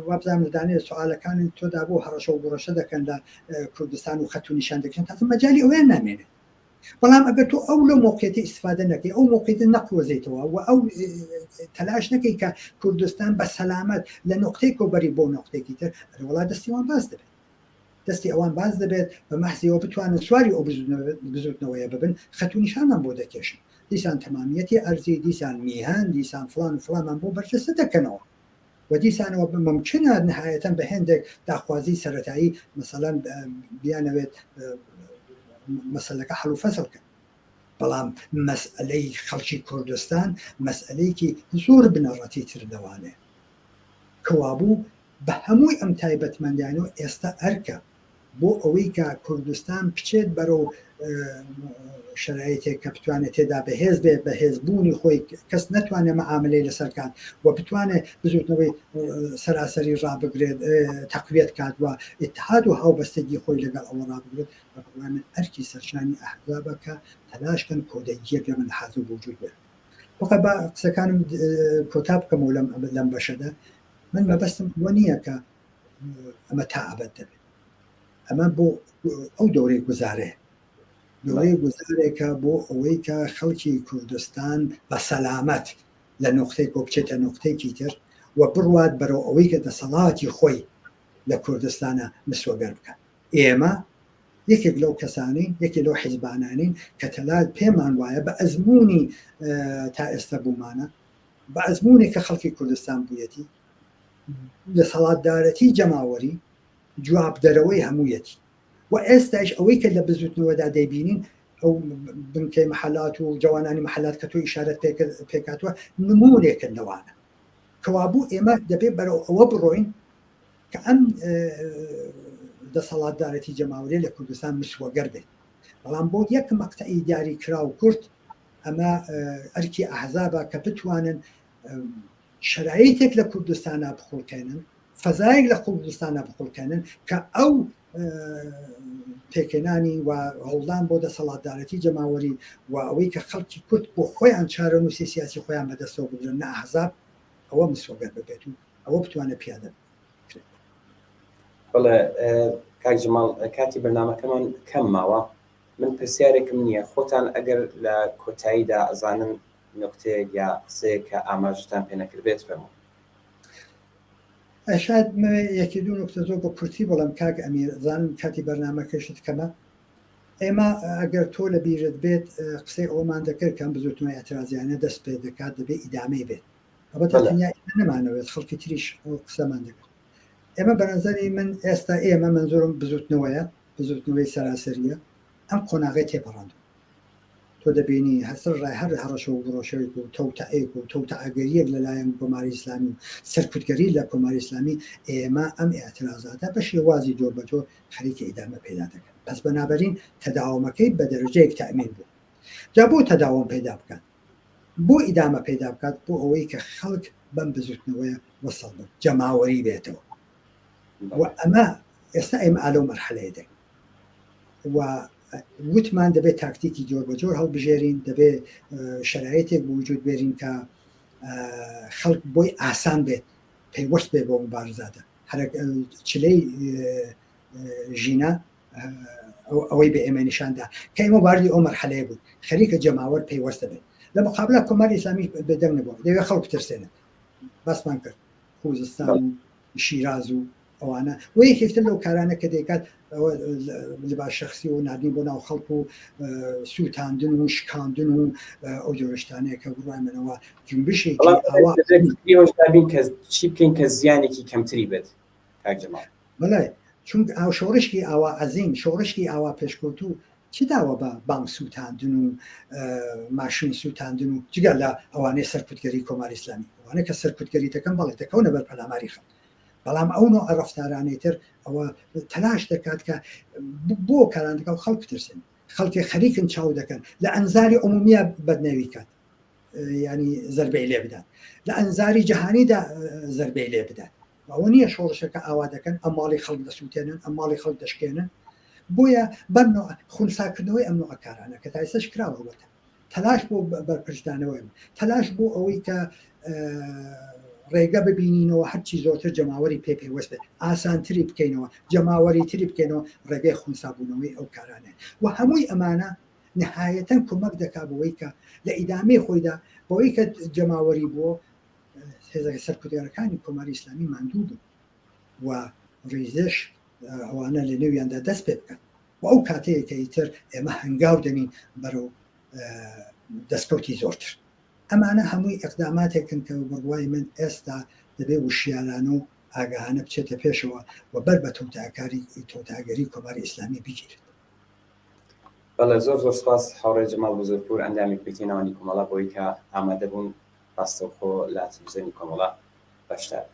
وابزانم لە دانێ سوالەکانی تۆدا بۆ هەڕەشە و گوڕەشە دەکەن لە کوردستان و خەت و نیشان دەکەن تازە مەجای ئەویان نامێنێت بەڵام ئەگەر تۆ ئەو لەو مۆقعیەتە ئیسفادە نەکەی ئەو مۆقعیەتە نەقۆزیتەوە و ئەو تەلاش نەکەی کە کوردستان بە سەلامەت لە نقطەیەکەوە بەری بۆ نقطەیەکی تر ئەرێ وڵا دەستی وان باز دەبێت دەستی ئەوان باز دەبێت بە مەحزیەوە بتوانن سواری ئەو بزوتنەوەیە ببن خەت و نیشانمان بۆ دەکێشن دیسان تەمامیەتی ئەرزی دیسان میهەن دیسان فلان و فلانمان بۆ بەرجەستە دەکەنەوە و دیسانەوە ممکنە نهایەتەن بە هێندێک داخوازی سەرەتایی مەسەلەن بیانەوێت مەسەلەکە حەل و فەسڵ کەن بەڵام مەسئلەی خەڵکی کوردستان مەسئلەیەکی زۆر بنەڕەتی تر لەوانەیە کەوابوو بە هەمووی ئەم تایبەتمەندیانەوە ئێستا ئەرکە بۆ ئەوەی کە کوردستان بچێت بەرەو شەرایتێک کە بتوانێت تێدا بەهێز بێت بەهێز بوونی خۆی کەس نەتوانێت مەعاملەی لەسەر کات و بتوانێت بزوتنەوەی سەراسەری ڕابگرێت تەقویەت کات و اتحاد و هاوبەستگی خۆی لەگەڵ ئەوە ڕابگرێت بە بڕوای من ئەرکی سەرشانی ئەحزابە کە تەلاش کەن کۆدەنگیەک لەمن لەحازە بوجود بێت فقط با قسەکانم کۆتا بکەمەوە لەم لەم بەشەدا من مەبەستم ئەوە نییە کە ئەمە تا ئەبەد دەبێت ئەمە بۆ ئەو دەورەی گوزارەیە دەورەی گوزارێکە بۆ ئەوەی کە خەڵکی کوردستان بە سەلامەت لە نوقتەی کۆ بچێتە نوقتەیەکی تر و بڕوات بەرەو ئەوەی کە دەسەڵاتی خۆی لە کوردستانە مسۆگەر بکات ئێمە یەکێک لەو کەسانین یەکێک لەو حیزبانانین کە تەلال پێمان وایە بە ئەزمموی تا ئێستا بوومانە بە ئەزممونێک کە خەڵکی کوردستان بوویەتی دەسەڵاتدارەتی جەماوەری جوابدەرەوەی هەموویەتی و ئێستاش ئەوەی کە لە بزوتنەوەدا دەیبینین ئەو بنکەی محلات و جوانانی محلات کە تۆ ئیشارەت پێکاتوە نمونێکن لەوانە کەوابوو ئێمە دەبێت بەرەو ئەوە بڕۆین کە ئەم دەسەڵاتدارەتی جەماوەری لە کوردستان مسوەگەر بێت بەڵام بۆ یەک مەقتەعی دیاری کراو کورت ئەمە ئەرکی ئەحزابە کە بتوانن شەرایتێک لە کوردستانا بخوڵقێنن، فەزایەک لە کوردستانا بخوڵقێنن کە ئەو پێکهێنانی و هەوڵدان بۆ دەسەڵاتدارەتی جەماوەری و ئەوەی کە خەڵکی کورد بۆ خۆیان چارەنووسی سیاسی خۆیان بەدەستەوە بگرن نە ئەحزاب ئەوە مسۆگەر ببێت و ئەوە بتوانێت پیادە بکرێت. بەڵێ کاک جەماڵ کاتی بەرنامەکەمان کەم ماوە من پرسیارێکم نییە خۆتان ئەگەر لە کۆتاییدا ئەزانن نوکتەیەک یا قسەیەک کە ئاماژەتان پێ نەکردبێت فەرموون. شاید بمەوێ یەکی دوو نوکتە زۆر بە کورتی بڵێم کاک ئەمیر زانم کاتی بەرنامەکەشت کەمە ئێمە ئەگەر تۆ لە بیرت بێت قسەی ئەومان دەکرد کەم بزوتنەوەی ئەترازیانە دەست پێ دەکات دەبێ ئیدامەی بێت ئەوە تەنیا نەمانەوێت خەڵکی تریش ئەو قسەمان دەکرد ئێمە بە نظری من ئێستا ئێمە منزورم بزوتنەوەیە بزوتنەوەی سەراسەریە ئەم قۆناغی تێپەڕاندوە تۆ دەبینی هەر ڕای هەر هەڕەشە و گوڕەشەیەک و تەوتەئێک و تەوتەئەگەریەک لەلایەن کۆماری ئیسلامی و سەرکوتگەری لە کۆماری ئیسلامی ئێمە ئەم ئیعترازاتە بە شێوازی جۆربەجۆر خەریکە ئیدامە پەیدا دەکەن پس بەنابەرین تەداومەکەی بە دەرەجەیەک تەئمین بوو جا بۆ تەداوم پەیدا بکات بۆ ئیدامە پەیدا بکات بۆ ئەوەی کە خەڵک بەم بزوتنەوەیە وەسڵ بن جەماوەری بێتەوە و ئەمە ئێستا ئێمە ئالەو مەرحەلەیە دەین و وتمان دەبێت تاکتیکی جۆر بە جۆر هەڵبژێرین دەبێت شرایطێک بوجود بێرین کە خەڵک بۆی ئاسان بێت پەیوەست بێ بۆ مبارزاتە هەرەک چلەی ژینا ئەوەی بە ئێمە نیشاندا کە ئێمە واردی ئەو مەرحەلەیە بوو خەریکە جەماوەر پەیوەستە بێت لە مقابلە کۆماری ئیسلامی بێدەنگ نەبوو دەوێت خەڵک بترسێنێت باسمان کرد خوزستان و شیراز و ئەوانە و یەکێکتر لەو کارانە کە دەیکات ئەوە لباس شخصی و ناردنی بۆ ناو خەڵک و سووتاندن و شکاندن و ئەو جۆرە شتانەیە کە بڕوای منەوە جنبشێکی ئاوا بین کە چی بکەین کە زیانێکی کەمتری بێت کاک جەماڵ بەڵێ چونکە ئاو شۆڕشکی ئاوا عەزیم شۆڕشکی ئاوا پێشکەوتوو چ داوە بە بانک سووتاندن و ماشین سووتاندن و جگە لە ئەوانەی سەرکوتگەری کۆماری ئیسلامی ئەوانە کە سەرکوتگەری دەکەن بەڵێ دەکەونە بەر پەلاماری خەڵک بەڵام ئەو نوع ڕەفتارانەی تر ئەوە تەلاش دەکات کە بۆ کاران دەکات خەڵک بترسێن خەڵکی خەریکن چاو دەکەن لە ئەنزاری عمومیە بەدناوی کات. ینی زربەی لێ بدات لە ئەنزاری جیهانیدا زربەی لێ بدات ئەوە نییە شۆڕشەکە ئاوا دەکەن ئەم ماڵی خەڵک دەسووتێنن ئەم ماڵی خەڵک دەشکێنن بۆیە بەم خونساکردنەوەی ئەم نوعە کارانە کە تا ئێستاش کراوە ئەڵبەتە تەلاش بۆ بەرپرچدانەوەی تەلاش بۆ ئەوەی کە ڕێگە ببینینەوە هەرچی زۆرتر جەماوەری پێ پەیوەست بێت ئاسانتری بکەینەوە جەماوەری تری بکەینەوە ڕێگەی خونسابوونەوەی ئەو کارانە و هەمووی ئەمانە نهایەتەن کۆمەک دەکا بەوەی کە لە ئیدامەی خۆیدا بەوەی کە جەماوەری بووە هێزە سەرکوتگەرەکانی کۆماری ئیسلامی ماندوو بوون و ڕیزش ئەوانە لە نێویاندا دەست پێ بکەن و ئەو کاتەیە کە ئیتر ئێمە هەنگاو دەنین بەرەو دەستکەوتی زۆرتر. ئەمانە هەمووی ئیقداماتێکن کە بە بڕوای من ئێستا دەبێ وشیارانە و ئاگاهانە بچێتە پێشەوە و بەر بە تەوتاکاری تەوتاگەری کۆماری ئیسلامی بگیرێت. بەڵێ زۆر زۆر سپاس هاوڕێ جەماڵ بزرپوور ئەندامی کۆمیتەی ناوەندی کۆمەڵە بۆی کە ئامادە بوون ڕاستەوخۆ لە تلویزیۆنی کۆمەڵە بەشدار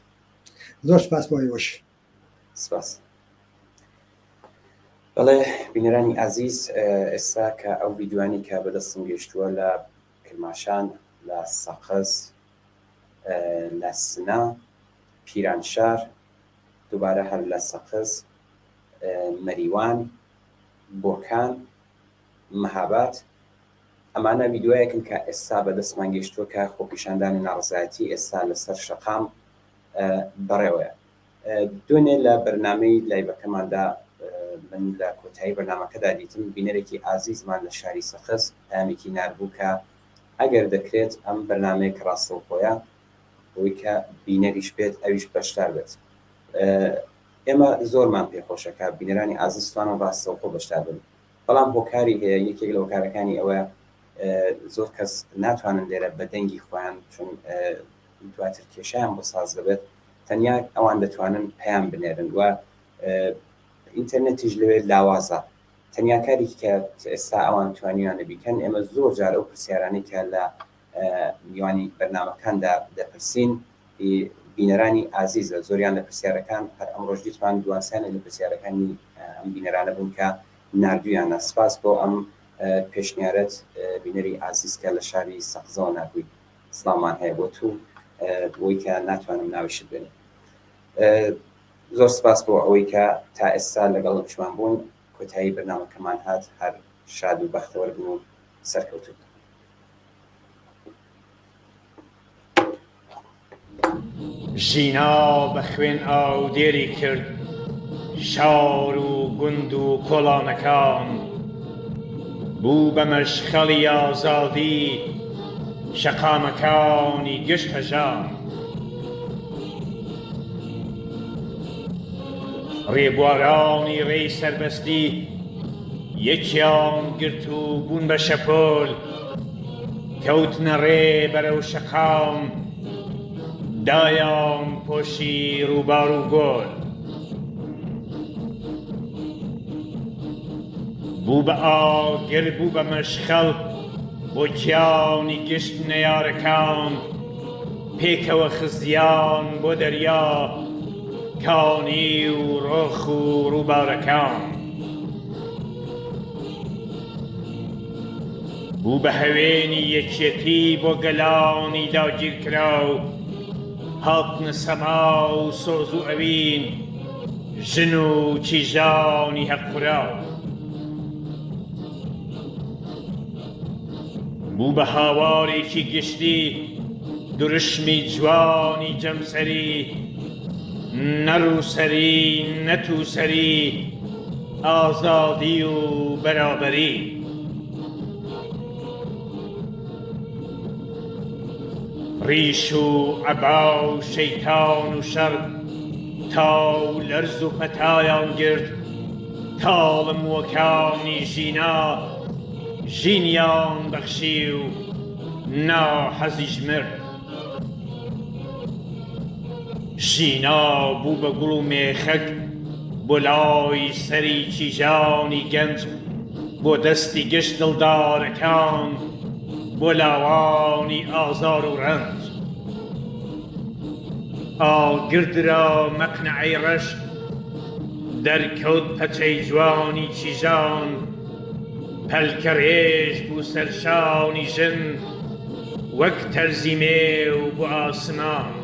زۆر سپاس بۆ ئێوەش. سپاس. بەڵێ بینەرانی ئازیز ئێستا کە ئەو ڤیدیۆانی کە بەدەستم گەیشتووە لە کرماشان لە سەقز لە سنە پیرانشار دووبارە هەر لە سەقز مەریوان بۆکان مەهاباد ئەمانە ڤیدیۆیەکن کە ئێستا بەدەستمان گەیشتووە کە خۆپیشاندان و ناڕەزایەتی ئێستا لەسەر شەقام بەڕێوەیە. دوێنێ لە بەرنامەی لایڤەکەماندا من لە کۆتایی بەرنامەکەدا دیتم بینەرێکی ئازیزمان لە شاری سەقز پەیامێکی ناربوو کە ئەگەر دەکرێت ئەم بەرنامەیە کە ڕاستەوخۆیە بۆی کە بینەریش بێت ئەویش بەشدار بێت ئێمە زۆرمان پێخۆشە کە بینەرانی ئازیز توانن ڕاستەوخۆ بەشدار بن بەڵام هۆکاری هەیە یەکێک لە هۆکارەکانی ئەوە زۆر کەس ناتوانن لێرە بە دەنگی خۆیان چون دواتر کێشیان بۆ ساز دەبێت تەنیا ئەوان دەتوانن پەیام بنێرن و ئینتەرنێتیش لەوێ لاوازە تەنیا کارێکی کە ئێستا ئەوان توانیویانە بیکەن ئێمە زۆر جار ئەو پرسیارانەی کە لە میوانی بەرنامەکاندا دەپرسین بینەرانی ئازیزە زۆریان لە پرسیارەکان هەر ئەمڕۆژ دیتمان دوانسیانە لە پرسیارەکانی ئەم بینەرانە بوون کە نردویانە سپاس بۆ ئەم پێشنیارەت بینەری ئازیز کە لە شاری سەقزەوە نردووی سڵاومان هەیە بۆ تو بۆی کە ناتوانم ناویشت بێنم زۆر سپاس بۆ ئەوەی کە تا ئێستا لەگەڵ چوان بوون کۆتایی بەرنامەکەمان هات هەر شاد و بەختەوەر بن و سەرکەوتوو بن. ژینا بە خوێن ئاودێری کرد شار و گوند و کۆڵانەکان، بوو بە مەشخەڵی ئازادی شەقامەکانی گشت هەژان. ڕێبوارانی ڕێی سەربەستی یەکیان گرت و بوون بە شەپۆل، کەوتنە ڕێ بەرەو شەقام دایان پۆشی ڕووبار و گۆل. بوو بە ئاگر بوو بە مەشخەڵ بۆ گیانی گشت نەیارەکان پێکەوە خزیان بۆ دەریا کانی و ڕۆخ و ڕووبارەکان. بوو بە هەوێنی یەکێتی بۆ گەلانی داگیرکراو، هاتنە سەما و سۆز و ئەوین، ژن و کیژانی هەقخوراو. بوو بە هاوارێکی گشتی، دروشمی جوانی جەمسەری، نە ڕووسەری نە تووسەری، ئازادی و بەرابەری. ڕیش و عەبا و شەیتان و شەڕ تا و لەرز و پەتایان گرت، تاڵە مووەکانی ژینا ژینیان بەخشی و ناحەزیش مرد. ژینا بوو بە گوڵ و مێخەک بۆ لای سەری کیژانی گەنج، بۆ دەستی گشت دڵدارەکان، بۆ لاوانی ئازار و ڕەنج. ئاگر درا مەقنەعەی ڕەش، دەرکەوت پەچەی جوانی کیژان، پەلکەڕێژ بوو سەر شانی ژن. وەک تەرزی مێو بۆ ئاسمان.